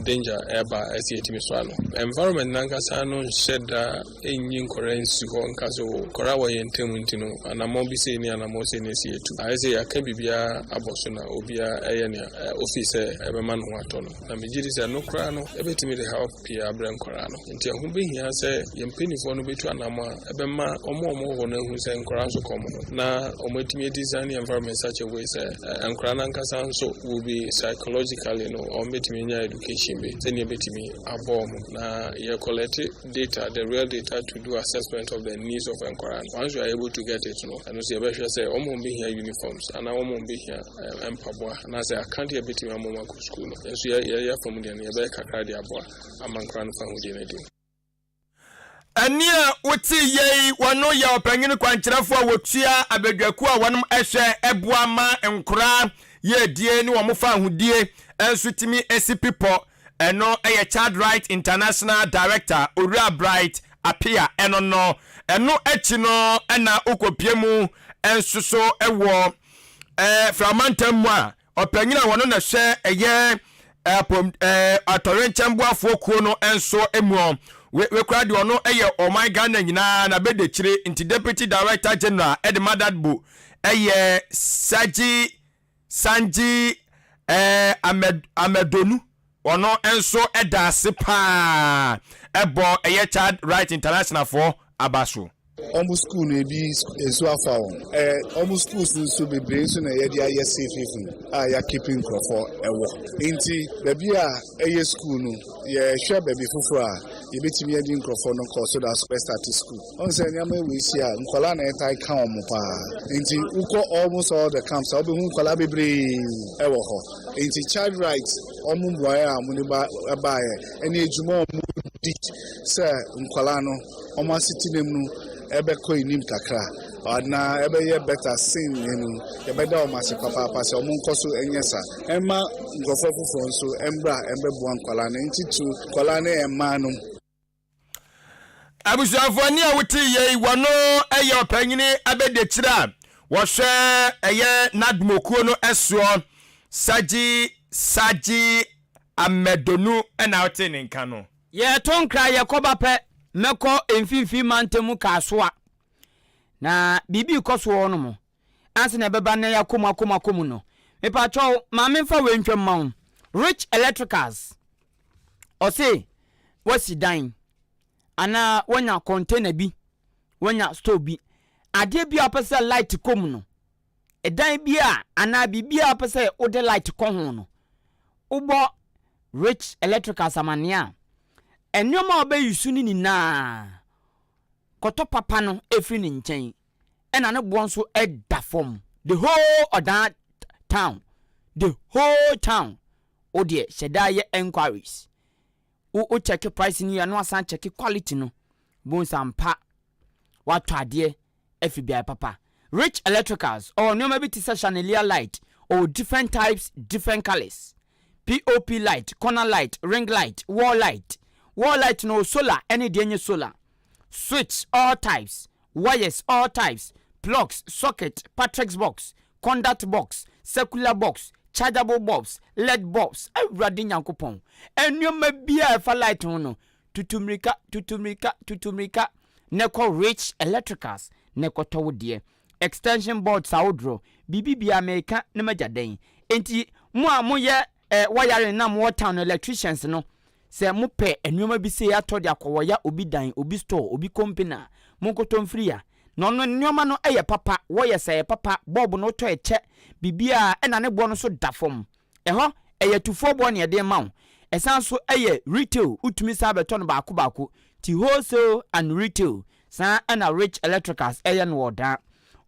danger ɛba ɛsɛ yɛtumi so ano environment nankasa no nhyɛ da Nnyi nkɔraa nnsi hɔ nnka sɛ oh, nkɔraa wɔ yɛn ntamu nti no, anamɔn bi sei ne anamɔn sei na esi yɛtu. Ayɛ sɛ yɛaka biribiara abɔ so na obiara ɛyɛ nea ofii sɛ ɛbɛma ne ho atɔ no. Na megye di sɛ ɛno koraa no ɛbɛtumi de haw pii abrɛ nkɔraa no. Nti ɛho bɛhia sɛ yɛn mpanimfoɔ no bɛtu anamɔn a ɛbɛma wɔn a wɔwɔ hɔ no ahu sɛ nkɔraa nso kɔm ho na wɔatumi adesign environment such a way sɛ nkɔraa no ankasa nso will be psychologically no wɔbɛtumi anya education bi sɛnea ɛbɛtumi abɔ wɔn na yɛ collect data, the real data to do assessment of the needs of nkwadaa no. Once we are able to get it no, ɛno nso yɛbɛhwɛ sɛ wɔn a wɔbɛhia uniforms anaa wɔn a wɔbɛhia eh, mpaboa anaasɛ akadeɛ a ɛbɛtumi ama wɔn akɔ sukuu no. Yɛn nso yɛyɛ fam deɛ no yɛbɛyɛ kakra de aboa ama nkwadaa no fa ahodie no adi. Ɛnne a wote yei wɔno yɛ ɔpanyin kwankyerɛfo a wɔtua abadwakuo a wɔnom hwɛ boa ma nkoraa yiedie ne wɔn fa ahodie nso tumi si pipɔ. Ɛno yɛ Child Right International Director Owura Bright Appiah ɛno no. Ɛno akyi no na wokɔpie mu nso so wɔ Framantam mu a ɔpanyin a wɔno na ɛhwɛ ɛyɛ apom atɔwrenkyɛm boafoɔ kuo no nso mu. We kora deɛ ɔno yɛ ɔman Ghana nyinaa na bɛdekyire nti Deputy Director General de ma Dadbo ɛyɛ Saji Sanji eh, Ahmed, Ahmedonu, ɔno nso da ase paa ɛbɔ ɛyɛ Child Right International foɔ aba so. Wɔn sukuu no ebi nsu afa wɔn. Ɛɛ wɔn schools nso bebree nso na yɛde ayɛ safe haven a yɛakeep nkurɔfoɔ ɛwɔ. Nti baabi a ɛyɛ sukuu no yɛhwɛ baabi foforɔ a yɛbɛtumi adi nkurɔfoɔ no kɔ so that square start school. Ɔn sɛ nneɛma wei si a nkwadaa na ɛtae ka wɔn paa. Nti wokɔ almost all the camps a wobɛhu nkwadaa bebree ɛwɔ hɔ. Nti child rights wɔn mmuaeɛ a wɔde ba baeɛ ɛne adwuma a wɔdi sɛ nkwadaa no wɔn asetena mu no ɛbɛkɔ anim kakra anaa ɛbɛyɛ better sen no yɛbɛda wɔn ase papaapa sɛ wɔn nkɔ so nyɛ saa. Ɛmma nkurɔfoɔ foforɔ nso mbra mbɛboa nkwadaa no ntitiriw nkwadaa ne mmaa no. Abusuafoɔ ne a wote yei wɔno yɛ ɔpanyini abɛdekyire a wɔhwɛ ɛyɛ n'adomokuo no soɔ Sagye Sagye Amedonu na wote ne nka no. Yɛreto nkra yɛkɔba pɛ mɛkɔ mfimfini mantam Kasoa na biribi rekɔ so wɔ hɔnom. Ansa na ɛbɛba na yɛakɔ mu akɔ mu akɔ mu no, mepakyɛw ma memfa wei ntwam ma wo. Rich Electricals, ɔse wasi dan anaa wanya container bi, wanya store bi. Adeɛ bi a wopɛ sɛ light kɔ mu no, ɛdan bi a anaa biribi a wopɛ sɛ wode light kɔ ho no, wobɔ Rich Electricals amanneɛ a, nneɛma a wobɛyi so no nyinaa, kɔtɔ papa no ɛfiri ne nkyɛn. Ɛna ne boɔ nso da fam. The whole Ɔdan town, the whole town, wo deɛ hyɛ da yɛ enquiries. Wo wo check price no yie a na wasan check quality no. Bohu sɛ ampa watɔ adeɛ afiri beaeɛ papa. Rich Electricals, ɔwɔ nneɛma bi te sɛ chandelier light, ɔwɔ different types, different colours. POP light, corner light, ring light, wall light. Wall light no ɔwɔ solar ɛne deɛ ɛnyɛ solar. Switch all types, wires all types, plugs, socket, patrix box, conduct box, circular box, chargeable bulbs, led bulbs, Awurade Nyankopɔn, nneɛma biara a ɛfa light ho no, tutu mmirika, tutu mmirika, tutu mmirika na kɔ Rich Electricals na kɔtɔ wo deɛ. Extension boards ahodoɔ, biribi biara meka na magya dɛn. Enti mo a moyɛ eh, wiring na mowɔ town no electricians no, Sɛ mopɛ nnoɔma bi sei atɔ de akɔwɔya obi dan, obi store, obi company a, monkɔtɔ mfiri ya. Na ɔno nnoɔma no yɛ papa, wɔyɛ sɛ ɛyɛ papa, bulb no wotɔ ɛkyɛ, biribiara, ɛna ne boɔ no nso da fam. Ɛhɔ, ɛyɛ atufoɔ boɔ na yɛde rema wo. Ɛsan nso yɛ retail, wotumi san bɛtɔ no baako baako. Nti wholesale and retail, saa na Rich Electricals yɛ no wɔ Ɔdaa.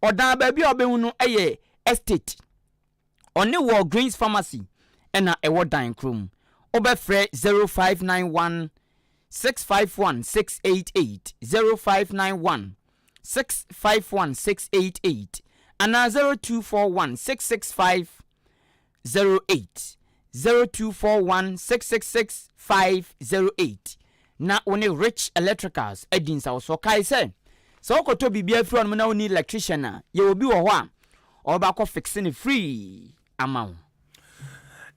Ɔdaa baabi a wobɛhu no yɛ estate. Ɔne Walgreens Pharmacy na ɛwɔ dan koro mu. Wobɛfrɛ 0591 651 688, 0591 651 688 anaa 0241 665 08, 0241 666 508 na wo ne Rich Electricals adi nsawɔsoɔ. Kae sɛ, sɛ wokɔtɔ biribi afiri hɔnom na wonni electrician a, yɛwɔ bi wɔ hɔ a ɔbɛba akɔ fixe no free ama wo.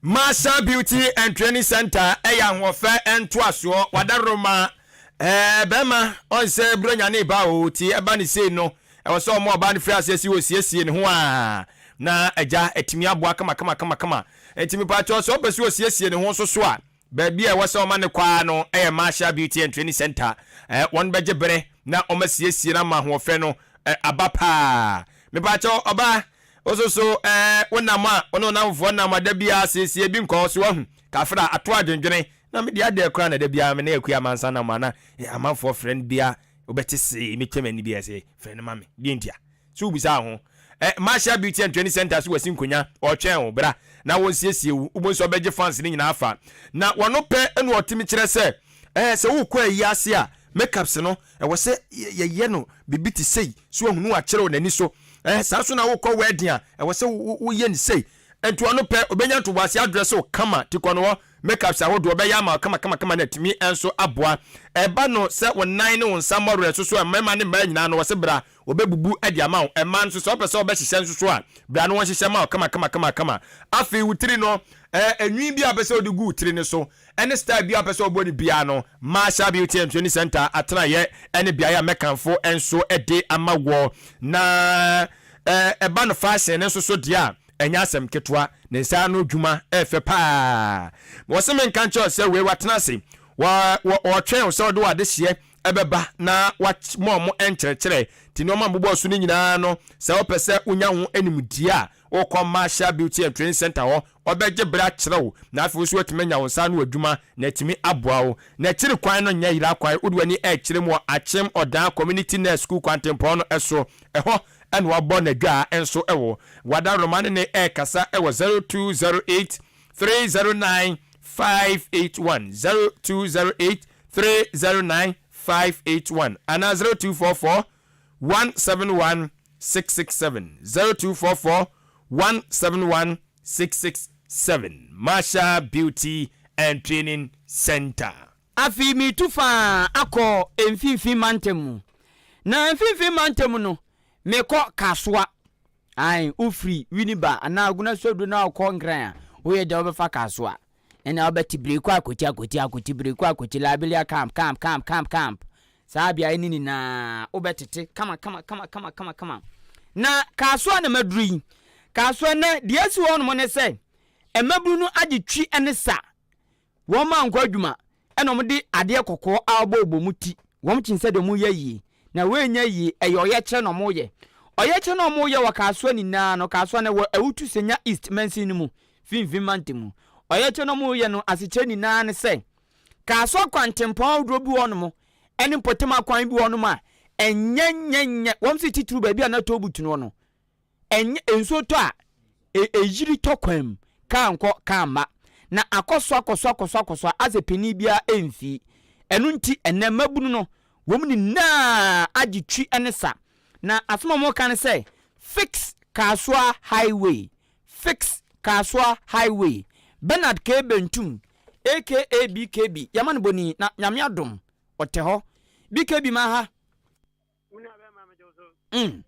Marshall Beauty and Training Center yɛ ahoɔfɛ ntoasoɔ wadaroma ɛɛ bɛrima ɔnsɛ buronya ne ba o ti ɛba ne sei no ɛwɔ sɛ ɔmo ɔbaa no firi aseɛ si ɔsiesie ne ho a na agya atumi aboa kama kama kama kama nti mepaakyɛw sɛ ɔpɛ sɛ ɔsiesie ne ho nso so a Baabi a ɛwɔ sɛ wɔma no kɔ ara no yɛ Marshall Beauty and Training Center. Wɔbɛgye bere na wɔasiesie no ama ahoɔfɛ no aba paa. Mepakyɛw, ɔbaa, wo nso so wonam a wo ne wo nnamfofoɔ nam a da biara siesie bi nkɔ so wahu. Kafra, ato adwendwene. Na me deɛ adɛn koraa na da biara me ne Akua Amansan nam a na amanfoɔ frɛ no bia wobɛte see metwa m'ani bi ɛsɛ frɛ no ma me. Deɛ ntia? So wobisaa ho? Ɛ, Marshall Beauty and Training Center so wasi nkonya, ɔretwɛn wo, bra na wɔnsiesie wo, wobɛhu sɛ ɔbɛgye fans no nyinaa afa. Na wɔno pɛ na ɔtumi kyerɛ sɛ, ɛ, sɛ worekɔ ayi ase a, makeups no, ɛwɔ sɛ yɛyɛ no biribi te sei, so wahu, na wakyerɛ wo n'ani so. Ɛ, saa nso na worekɔ wedding a, ɛwɔ sɛ woyɛ no sei. Nti ɔno pɛ, ɔbɛnya ntoboaseɛ adrɛse wo kama, ti kɔ no hɔ, makeups ahodoɔ ɔbɛyɛ ama wo kama kama kama na atumi nso aboa. Ɛba no sɛ wo nan ne wo nsa mmɔwerɛ nso so a, mmarima ne mmaa nyinaa no, wɔse bra, Wɔbɛbubu de ama wo. Mmaa nso, sɛ wopɛ sɛ wɔbɛhyehyɛ nso so a, bra na wɔnhyehyɛ mma wo kama-kama-kama-kama. Afei wo tiri no, ɛɛ, nwi bi a wopɛ sɛ wode gu wo tiri no so, ne style bi a wopɛ sɛ wobɔ no biara no, Marshall Beauty and Training Centre atenaeɛ ne beaeɛ a mɛkamfo nso de ama woɔ. Na ɛɛ, ɛba no fashion no nso so deɛ a, ɛnyɛ asɛm ketewa. Ne nsa ano adwuma yɛ fɛ paa. Wɔse menka nkyerɛ wo sɛ wei watena ase, wɔ, wɔ, ɔretwɛn wo sɛ wode w'adehyeɛ ɛbɛba na wɔama wɔn nkyerɛkyerɛ. Nti nneɛma a mobɔɔ so no nyinaa no, sɛ wopɛ sɛ wonya ho nimdeɛ a, wokɔ Marshall Beauty and Training Center hɔ, wɔbɛgye bere akyerɛ wo, na afei wo nso woatumi anya wo nsa ano adwuma na atumi aboa wo. N'akyiri kwan no nyɛ yera kwan, wode w'ani rekyerɛ mu wɔ Akyem Odan Community Nurse School kwantempɔn no so. Ɛhɔ na wɔabɔ n'adwaa nso wɔ. Wada Roma ne ne rekasa wɔ 0208 309 581, 0208 309 581 anaa 0244 171 667, 0244 171 667, Marshall Beauty and Training Center. Afei meretu fa akɔ Mfimfini Mantam mu. Na Mfimfini Mantam no, mekɔ Kasoa. Ae, wofiri Winneba anaa Agona Suaduro na wokɔ Nkran a, woyɛ dɛn wobɛfa Kasoa. Ɛna wobɛte Bireko Akoti Akoti Akoti Bireko Akoti Liberia Camp Camp Camp Camp Camp. Saa beaeɛ no nyinaa wobɛtete kama kama kama kama kama kama. Na Kasoa na maduru yi. Kasoa nnɛ, deɛ asi hɔ nom ne sɛ, mmabunu no agye twi ne sa. Wɔn ankɔ adwuma, ɛna wɔn de adeɛ kɔkɔɔ abɔbɔ wɔn ti. Wɔn kyen sɛ deɛ wɔn yɛ yie. Na wei nyɛ yie, ɛyɛ ɔyɛkyerɛ na wɔn yɛ. Ɔyɛkyerɛ na wɔn yɛ wɔ Kasoa nyinaa no, Kasoa no ɛwɔ Awutu Senya East mansin no mu, Finfin mantam mu. Ɔyɛkyerɛ na wɔn yɛ no asekyerɛ nyinaa ne sɛ, Kasoa kwantempɔn ahodoɔ bi wɔ hɔ nom, ɛne mpɔtam akwan bi wɔ hɔ nom a, ɛnyɛ nyɛ nyɛ, wɔn se titiriw baabi a na toll booth no wɔ no, ɛnyɛ nsuo tɔ a ɛyiri tɔ kwan mu, kaa nkɔ kaa mma, na akɔ so akɔ so akɔ so akɔ so a asɛ panin biara ɛmfii. Ɛno nti ɛnɛ mmabunu no wɔn nyinaa agye twi ne sa, na asɛm a wɔka ne sɛ fix Kasoa highway, fix Kasoa highway. Bernard K. Bentum aka BKB, yɛma no bɔni na Nyame adom ɔtɛ hɔ. BKB ma ha. Mm.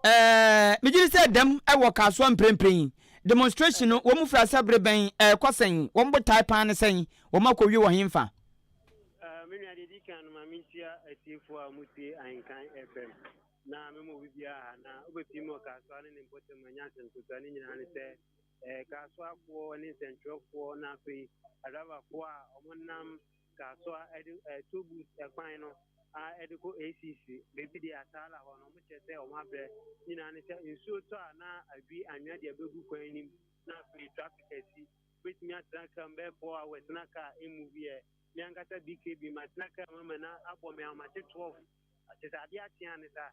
Eh, megye di sɛ dɛm wɔ Kasoa mprempren yi. Demonstration no, wɔn firi ase bere bɛn, ɛrekɔ sɛn, wɔn botae paa ne sɛn, wɔn akɔwie wɔ henfa? Eh, me nua deɛ di kan no ma menkyia atiefoɔ a wɔtie Ahenkan FM na mema obi biara ha na wobɛpie mu wɔ Kasoa ne ne mpɔtam anya asɛm ketewa ne nyinaa ne sɛ eh, Kasoafoɔ ne nsɛntwerɛfoɔ na afei adrabafoɔ a wɔnam Kasoa ɛde eh, toll booth ɛkwan no a ɛde kɔ ACC baabi de Ataala hɔ no, wɔkyerɛ sɛ wɔn abrɛ nyinaa ne sɛ nsuo tɔ a na adwi anwea de abɛgu kwan anim na afei traffic asi. Wobɛtumi atena kaa mu bɛyɛ 4 hours na kaa ɛmmu bi ɛ. Me ankasa BKB matena kaa mu ama na abɔ me ahomakye 12 kyerɛ sɛ adeɛ akye a ne saa.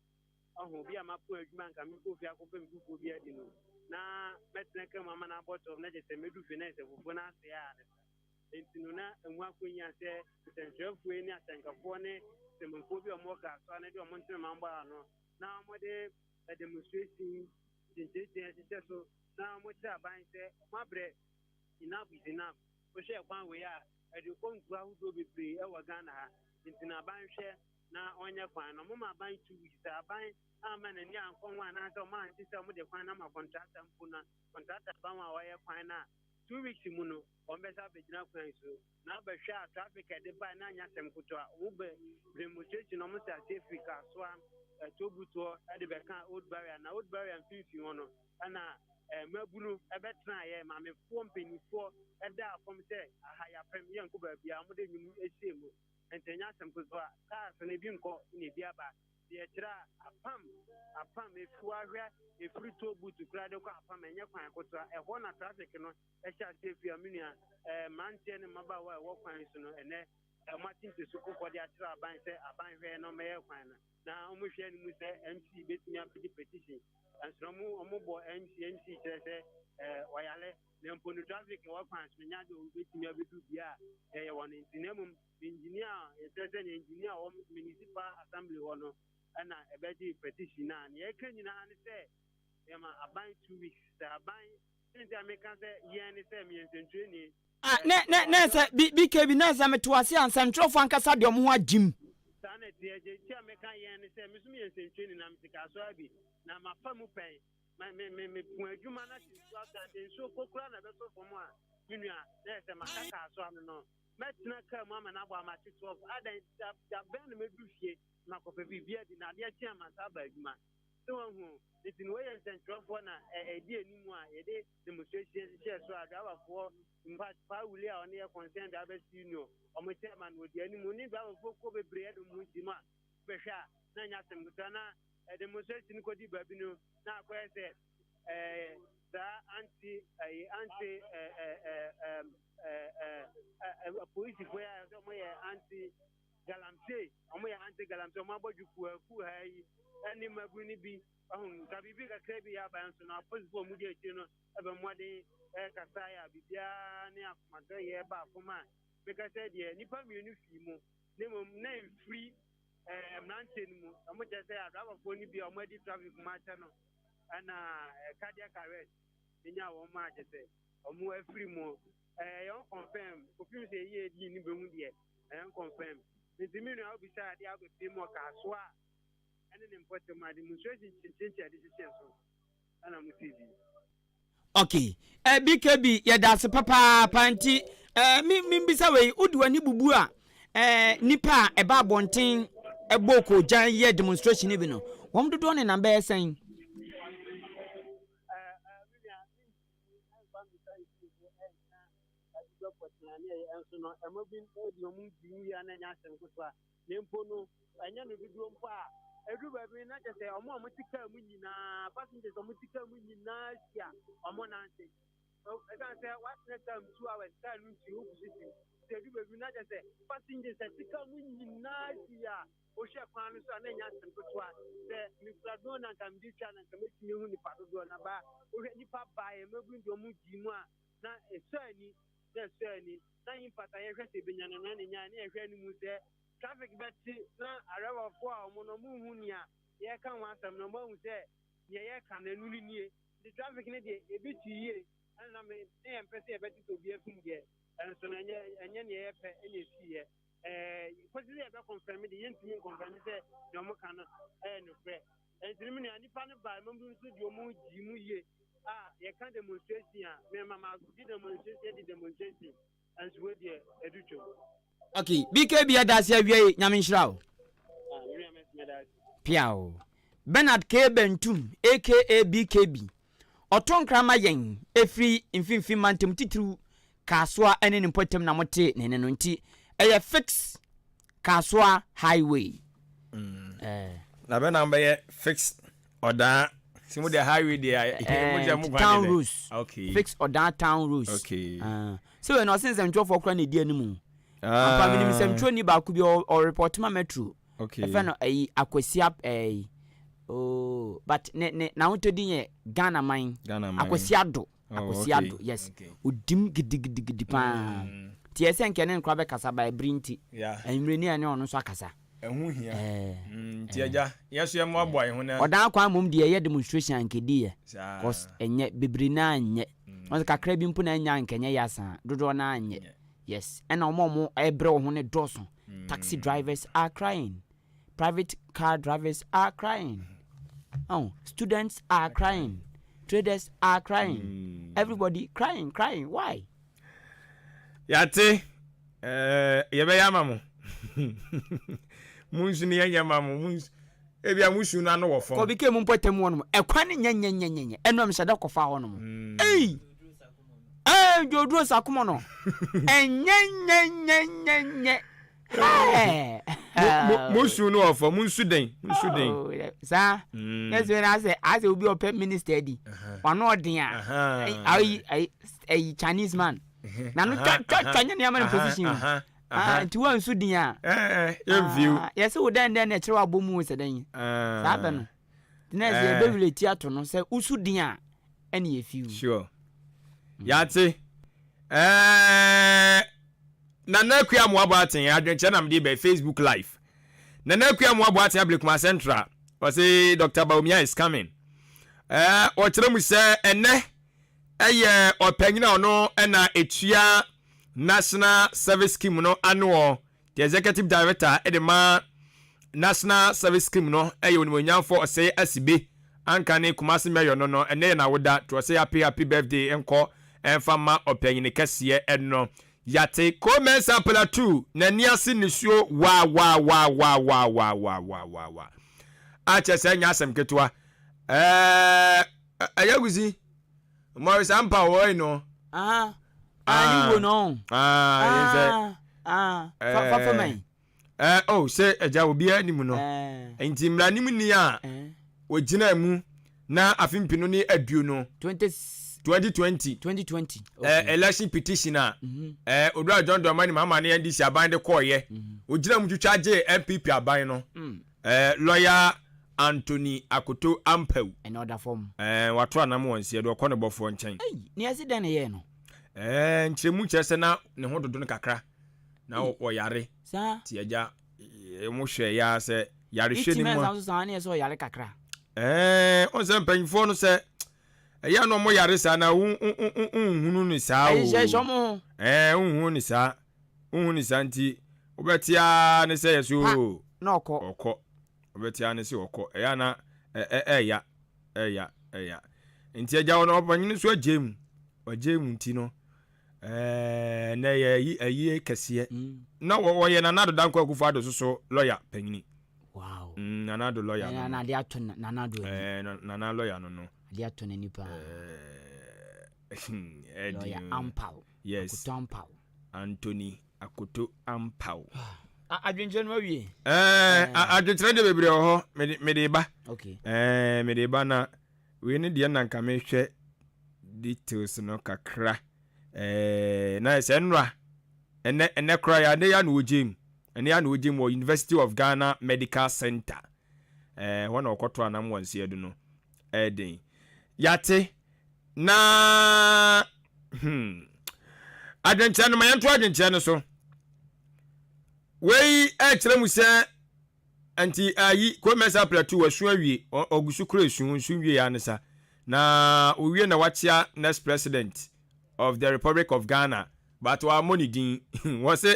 Ɔho obi a mapo adwuma nka mekɔ fie akɔpɛ me fufuo bi adi no na mɛtena kaa mu ama no abɔ 12 na kyerɛ sɛ mɛdu fie na kyerɛ sɛ fufuo no asɛe a ne saa. Enti no, na ɛho akɔhia sɛ nsɛntwerɛfoɔ yi ne asɛnkafoɔ ne temamufoɔ bi a wɔwɔ Kasoa no de wɔn ntoma bɔ ano na wɔde demonstration kyenkyenkyen hyehyɛ so na wɔkyerɛ aban sɛ wɔabrɛ enough is enough. Wohwɛ kwan wei a, ɛde kɔ nkuro ahodoɔ bebree wɔ Ghana ha. Nti na aban hwɛ na ɔnyɛ kwan no. Wɔma aban 2 weeks. Sɛ aban amma n'ani ankɔ ho anaasɛ wɔn ante sɛ wɔde kwan no ama kɔntrata mpo na kɔntrata ba ho a wɔyɛ kwan no a, 2 weeks mu no, wɔbɛsan abɛgyina kwan so na abɛhwɛ a traffic a ɛde bae no anyɛ asɛm ketewa. Wɔbɛ demonstration na wɔhyɛ aseɛ firi Kasoa Tobutoɔ de bɛka Old Barrier na Old Barrier mfimfini hɔ no ɛna mmabunu ɛbɛtenaeɛ, maamefoɔ mpanimfoɔ ɛdaa fam sɛ aha yɛapem yɛnkɔ baabi a wɔde nnwom ahyia mu. Nti ɛnyɛ asɛm ketewa. Cars no ebi nkɔ na ebi aba. Deɛ ɛkyerɛ a apam apam efi wahwɛ efiri toll booth koraa de kɔ apam ɛnyɛ kwan ketewa. Ɛhɔ na traffic no ɛhyɛ aseɛ firi a me nua mmeranteɛ ne mmabaawa a ɛwɔ kwan so no ɛnɛ wɔn atente so kokɔ de akyerɛ aban sɛ aban hwɛ na ɔmɛyɛ kwan no na wɔn hwɛ no mu sɛ MC betumi abɛgye petition nso wɔn wɔn bɔ MC MC kyerɛ sɛ ɔyale na mpo no traffic ɛwɔ kwan so nya de obetumi abɛdu bea a ɛyɛ wɔn nti na mmom engineer a yɛkyerɛ sɛ ne engineer a wɔn municipal assembly hɔ no ɛna ɛbɛgye petition na nea ɛka nyinaa ne sɛ yɛma aban 2 weeks sɛ aban nti a meka sɛ yɛn ne sɛ meyɛ nsɛntwerɛni. Ah, ne ne ne sɛ bi bi kebi na sɛ meto ase a nsɛntwerɛfoɔ ankasa deɛ ɔmo ho agyim. Saa na ɛteɛ gye nti a meka yɛn ne sɛ me so meyɛ nsɛntwerɛni na mete Kasoa bi na mafa mu pɛn me me me mepo adwuma na sɛ nsuo atɔ a nsuo kokora na ɛbɛsɔ fam a me nua na yɛ sɛ maka Kasoa no no mɛtena kaa mu ama no abɔ amakye 12 adan da da bɛn na mɛduru fie makɔpɛ biribi adi na adeɛ kye a mansa aba adwuma sɛ wahu. Nti no wɔyɛ nsɛntwerɛfoɔ na ɛdi anim a yɛde demonstration hyehyɛ so a driverfoɔ in fact Paa Wuli a ɔne yɛ concern drivers union ɔmo chairman wɔ di anim ne driverfoɔ kuo bebree ɛde ɔmo ho gyi mu a bɛhwɛ a na nyɛ asɛm ketewa na demonstration kɔdi baabi no na akɔyɛ sɛ saa anti ɛyi anti ɛɛ ɛɛ ɛɛ ɛɛ polisifoɔ yi a ɔmo yɛ anti galamsey, ɔmo yɛ anti galamsey, ɔmo abɔ dwuku aku ha yi ɛne mmabunu no bi ɔho nka biribi kakra bi yɛ aba nso na apolisifoɔ a ɔmo di akyire no ɛbɛ mmɔden ɛkasa yɛ a biribiara ne akomatɔ yɛ ba fam a meka sɛ deɛ nnipa mmienu fii mu na mmom na mfiri mmeranteɛ no mu ɔmo kyerɛ sɛ adrabafoɔ no bi a ɔmo adi traffic mu akyɛ no ɛna cardiac arrest enya wɔn mu akyɛ sɛ ɔmo afiri mu. Ɛyɛ unconfirm kofim sɛ eyi edi ne bɛhu deɛ ɛyɛ unconfirm. Nti mi nua obisa adeɛ a wobɛpie mu ɔka so a ɛne ne mpɔtam a demonstration kyenkyenkyen a yɛde hyehyɛ so ɛna mo ti bi. Okay, BKB, yɛda ase papaapa. Nti mi mi bisa wei, wode w'ani bubu a nipa a ɛba abɔnten ɛbɔ kogyan yɛ demonstration bi no, wɔn dodoɔ ne nam bɛyɛ sɛn? nso no, ɛma bi de wɔn di mu yie a na ɛnyɛ asɛm ketewa. Na mpo no, ɛnyɛ no dodoɔ mpo a, ɛduru baabi no na kyerɛ sɛ wɔn a wɔte kaa mu nyinaa, passengers a wɔte kaa mu nyinaa si a wɔnante. Ɛsiane sɛ woatena kaa mu 2 hours, kaa no nti wogu so si. Nti ɛduru baabi no na kyerɛ sɛ passengers a ɛte kaa mu nyinaa si a wohwɛ kwan no so a na ɛnyɛ asɛm ketewa. Sɛ mekura drone na nka mede twa na nka mɛtumi ahu nipa dodoɔ na ba wohwɛ nipa baeɛ mmabunu deɛ wɔn di mu a na ɛsɔ ani na ɛsɔ ani na impact a yɛhwɛ sɛ ɛbɛnya no na ne nya ne yɛhwɛ no mu sɛ traffic bɛte na arɛwafoɔ a wɔn no wɔn nhu nea yɛreka ho asɛm no wɔn ahu sɛ nea yɛreka no ɛno no nie. Nti traffic no deɛ ebi te yie ɛna na me ne yɛn mpɛ sɛ yɛbɛte sɛ obi afim deɛ ɛnso no ɛnyɛ ɛnyɛ nea yɛpɛ ɛna esiiɛ ɛɛ kɔsi sɛ yɛbɛ kɔnfɛm de yɛntumi nkɔnfɛm sɛ nea wɔn ka no ɛyɛ nokorɛ ɛnti no mu nea nipa no ba mmabunu nso deɛ wɔn gyi mu yie a yɛka demonstration a mɛma ma gye demonstration di demonstration ɛnso wei deɛ ɛdu twam. Ok BKB yɛda ase awiei Nyame nhyira wo. Piaw. Bernard K. Bentum aka BKB ɔto nkra ma yɛn ɛfiri mfimfini mantam titiriw Kasoa ne ne mpɔtam na mote ne nne no nti ɛyɛ fix Kasoa highway. Mm. Eh. Na bɛ na bɛyɛ fix ɔdaa si mo de highway deɛ eh, mo gya mo kwan town roads. Okay. Fix ɔdaa town roads. Okay. Uh, sɛ wei na ɔse nsɛmtwerɛfoɔ koraa na ɛdi anim. Ah. Ampa menim nsɛmtwerɛni baako bi ɔrepɔt ma metro. Okay. Ɛfɛ no ɛyi Akwasi ɛyi oh but ne ne n'ahotɔdin yɛ Ghana man. Ghana man. Akwasi Ado. Oh, Akwasi okay. Ado yes. Okay. Odim gidigidigidi paa. Nti ɛsɛ nka ɛne no koraa bɛkasa ba ɛbere nti. Yeah. Anwummerɛ ni a ɛne ɔno nso akasa. Ɛho hia. Eh, Nti eh. agya, yɛ so yɛmmoaboa yɛn ho na. Ɔdan kwan mmom deɛ ɛyɛ demonstration a nka ɛdi yɛ. Saa. Cause ɛnyɛ bebree naa nyɛ. Wɔn sɛ kakra bi mpo na ɛnyɛ a nka ɛnyɛ yɛ asaa. Dodoɔ naa nyɛ. Yes. Ɛna wɔn a wɔn ɛbrɛ wɔn ho no dɔɔso. Taxi drivers are crying. Private car drivers are crying. Oh, students are crying. Traders are crying. Everybody crying, crying. Why? Yate, eh, yɛbɛyɛ ama mo. Mo nsu no yɛnyɛ ma mo. Mo nsu, ebia mo su no ano wɔ fam. Kɔbi ke mu mpɔtam hɔ nom. Ɛkwan no nyɛ nyɛ nyɛ nyɛ nyɛ. Ɛno mehyɛ da kɔfa hɔ nom. Ei! Ee, dwoduro sakomo no. Ɛnyɛ nyɛ nyɛ nyɛ nyɛ. Mo su no wɔ fam, mo nsu den, mo nsu den. Oh, saa. Mm. Ɛsɛ na asɛ asɛ obi ɔpɛ minister di. Ɔno ɔden a. Ayi ayi ayi Chinese man. Na no twa twa twa nyɛ nneɛma no position. Ah, nti wɔn nsu den a. Ɛɛ yɛn ah, Yɛsɛ wo dɛn dɛn na ɛkyerɛ wabɔ mu sɛ dɛn. Saa bɛ no. Nti na ɛsɛ yɛbɛwura ti ato no sɛ wosu den a ɛne yɛ fiw. Sure. Yate. Ɛɛ Nana Akua Amoah Boateng adwenkyerɛ na mede bɛ Facebook live. Nana Akua Amoah Boateng Ablekuma Central. Ɔse Dr. Bawumia is coming. Ɛɛ ɔkyerɛ mu sɛ ɛnɛ ɛyɛ ɔpanyin a ɔno ɛna etua National Service Scheme no ano ɔ. The Executive Director de ma National Service Scheme no yɛ Onimuonyamfoɔ Osei Asibe anka ne Kumasi Mayor no no, ɛnnɛ yɛ n'awoda, to ɔsɛ happy happy birthday nkɔ mfa mma ɔpanyini kɛseɛ no. Yate Ko Mensah Plateau n'ani ase nisuo waawaawaawaawaawaawaawaa a kyerɛ sɛ ɛnyɛ asɛm ketewa. Ɛɛ ɛyɛ agusi. Maurice Ampa wɔ yi no. Ah, ah, ni wo no. Ah, yɛn sɛ. Ah, fa fa fa man. Eh, oh, sɛ agya obiara anim no. Nti mmaranim ni a wɔgyina mu na afe mpenu ne aduonu. 2020. 2020. Eh, election petition a. Mm-hmm. Eh, Odura John Dramani Mahama ne NDC aban de kɔɔyɛ. Mm-hmm. Ogyina mu twitwa gye NPP aban no. Mm. Eh, lawyer Anthony Akoto Ampawu. Ɛna ɔda fam. Eh, wato anam wɔ nseɛ de ɔkɔ ne bɔfoɔ nkyɛn. Ei, nea ɛsi dɛn na ɛyɛɛ no? Eh, nkyerɛmu kyerɛ sɛ na ne ho dodo no kakra. Na ɔyare. Saa. Ti agya, wɔn hwɛ ya sɛ yarehwɛ ne mu. Iti mɛnsa nso saa ne yɛ sɛ ɔyare kakra. Eh, ɔn sɛ mpanyinfoɔ no sɛ ɛyɛ na wɔn yare saa na nhunu ne saa o. Ɛhyehyɛ wɔn ho. Eh, nhunu ne saa. Wohu no saa nti, wobɛte ara ne sɛ yɛ so Pa, na ɔkɔ. ɔkɔ. Wobɛte ara ne sɛ ɔkɔ. Ɛyɛ a na ɛɛya, ɛɛya, ɛɛya. Nti agya wɔ no ɔpanyin nso agye mu. Wagye mu nti no, ɛɛ nɛ yɛ ayi ayie kɛseɛ. Mm. Na wɔyɛ Nana Addo Dankwa Akufo Addo so so lɔya panyini. Wow. Mm, Nana Addo lɔya no. Na ade ato Nana Addo ani. Ɛɛ Nana lɔya no no. Ade ato n'ani paa. Ɛɛ, Lɔya Ampaw. Yes. Akoto Ampaw. Anthony Akoto Ampaw. Adwenkyerɛ no awie. Ɛɛ adwenkyerɛ deɛ bebree wɔ hɔ mede mede ba. Okay. Ɛɛ mede ba na wei ne deɛ na nka mehwɛ details no kakra. Ɛɛ na sɛ nnora ɛnɛ ɛnɛ koraa yɛ ɛnɛ yɛ na wɔgye mu ɛnɛ yɛ na wɔgye mu wɔ University of Ghana Medical Center. Ɛɛ hɔ na wɔkɔto anam wɔn nseɛ do no ɛɛden. Yate na hmm adwenkyerɛ no ma yɛnto adwenkyerɛ no so. Wei ɛkyerɛ mu sɛ nti ayi Kwame Plateau wasu awie ɔgu so kura esu nsu wie ya ne sa na owie na wakyea next president of the Republic of Ghana, but wammɔ ne din. Wɔse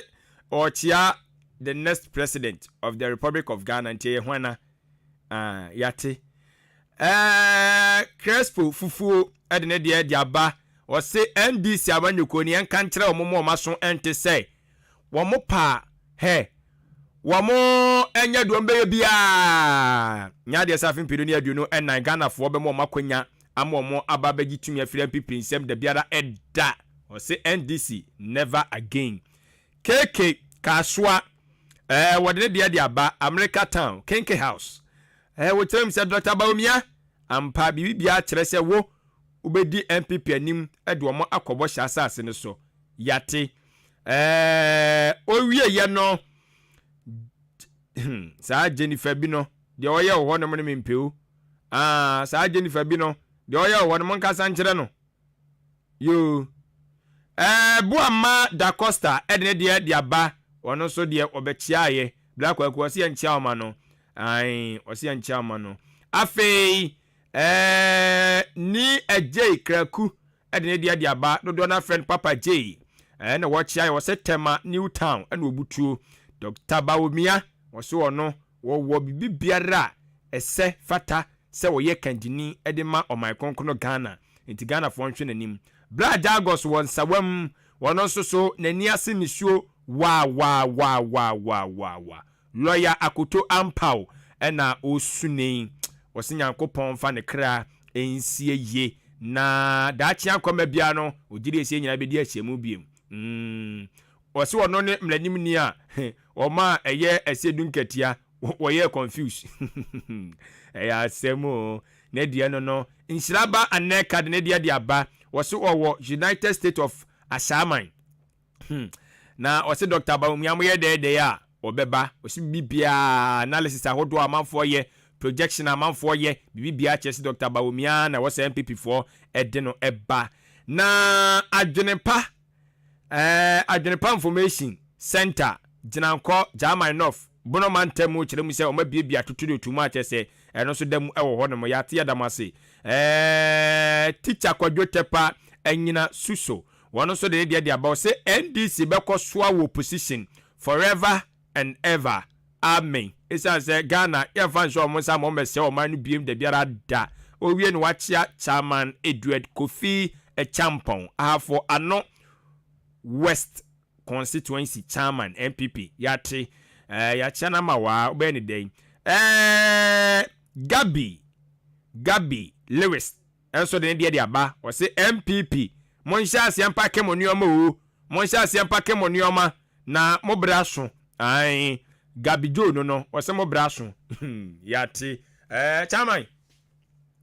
ɔkyea the next president of the Republic of Ghana, nti ɛyɛ hwana? Ah, yate. Crespo fufuo ɛde ne deɛ de aba. Ɔse NDC amanyɔkuo ni yɛnka nkyerɛ wɔn mu wɔn aso ɛnte sɛ wɔn pa hɛ wɔn ɛnyɛ deɛ wɔn bɛyɛ biara nyɛ adeɛ sɛ afe 2024 Ghanafoɔ bɛma wɔn akɔnya ama wɔn aba abɛgye tumi afiri NPP nsɛm da biara ɛda. Ɔse NDC never again. Keke Kasoa wɔde ne deɛ de aba, America Town Kenke House. Wɔkyerɛ mu sɛ Dr. Bawumia ampa biribi biara kyerɛ sɛ wo wobɛdi NPP anim de wɔn akɔbɔ hyɛ asase no so. Yate. Owie yɛ no saa Jennifer bi no deɛ ɔyɛ wɔ hɔ nom no mempɛo. Ah, saa Jennifer bi no deɛ ɔyɛ wɔ hɔ no monkasa nkyerɛ no yoo. Boama Da Costa ɛde ne deɛ de aba. Ɔno nso deɛ ɔbɛkyeaeɛ Black Kwaku ɔse yɛnkyea ɔma no. Ae, ɔse yɛnkyea ɔma no. Afei ni Agyei Kraku ɛde ne deɛ de aba. Dodoɔ no afrɛ no Papa J. Ɛna wɔkyea yɛ wɔsɛ Tema New Town ɛna obutuo Dr. Bawumia. Wɔso ɔno wɔwɔ biribi biara a ɛsɛ fata sɛ wɔyɛ kandini de ma ɔman kronkron Ghana, nti Ghanafoɔ nhwɛ n'anim. Bra Jagos wɔ Nsawam, wɔno nso so n'ani ase nisuo waawaawaawaawaawaa. Lawyer Akoto Ampaw ɛna ɔsu nei. Wɔse Nyankopɔn mfa ne kra nsie yie na daakye akɔma biara no ɔgye die sɛ nyinaa bɛdi ahyiamu biem. Wɔse ɔno ne mmaranimni a ɔma ɛyɛ ɛsɛ du nkatia wɔyɛ confuse. Ɛyɛ asɛm o. Ne deɛ no Nhyiraba Anɛka de ne deɛ de aba. Wɔse ɔwɔ United States of Ashaiman. Na ɔse Dr. Bawumia moyɛ dɛɛdɛɛ a ɔbɛba. Ɔse biribiara analysis ahodoɔ amanfoɔ yɛ, projection amanfoɔ yɛ, biribiara kyerɛ sɛ Dr. Bawumia na ɛwɔ sɛ NPP foɔ ɛde no ɛba. Na Adwenepa Adwenepa Information Center Gyinankɔ German North Bono mantam mu kyerɛ mu sɛ ɔma biebie atoto de otu mu akyɛ sɛ ɛno nso da mu ɛwɔ hɔ nom. Yɛate, yɛda mo ase. Teacher Kwadwo Tɛpa Anyina Suso wɔn nso de ne deɛ de aba. Ɔsɛ NDC bɛkɔ soa wɔ opposition forever and ever, amen, ɛsiane sɛ Ghana yɛmfa nhyɛ ɔmo nsa ma ɔmmɛsɛe ɔman no biem da biara da. Owie no wakyea Chairman Edward Kofi Champɔn, Ahafo Ano West Constituency Chairman, NPP. Yɛate. Yɛakyea no ama waa wobɛyɛ ne dɛn? Gabi Lewis ɛnso de ne deɛ de aba. Ɔse NPP monhyɛ aseɛ mpack mo nneɔma o, monhyɛ aseɛ mpack mo nneɔma na mo brɛ aso. Ae, Gabi Joe no ɔsɛ mo brɛ aso. Yɛate. Chairman.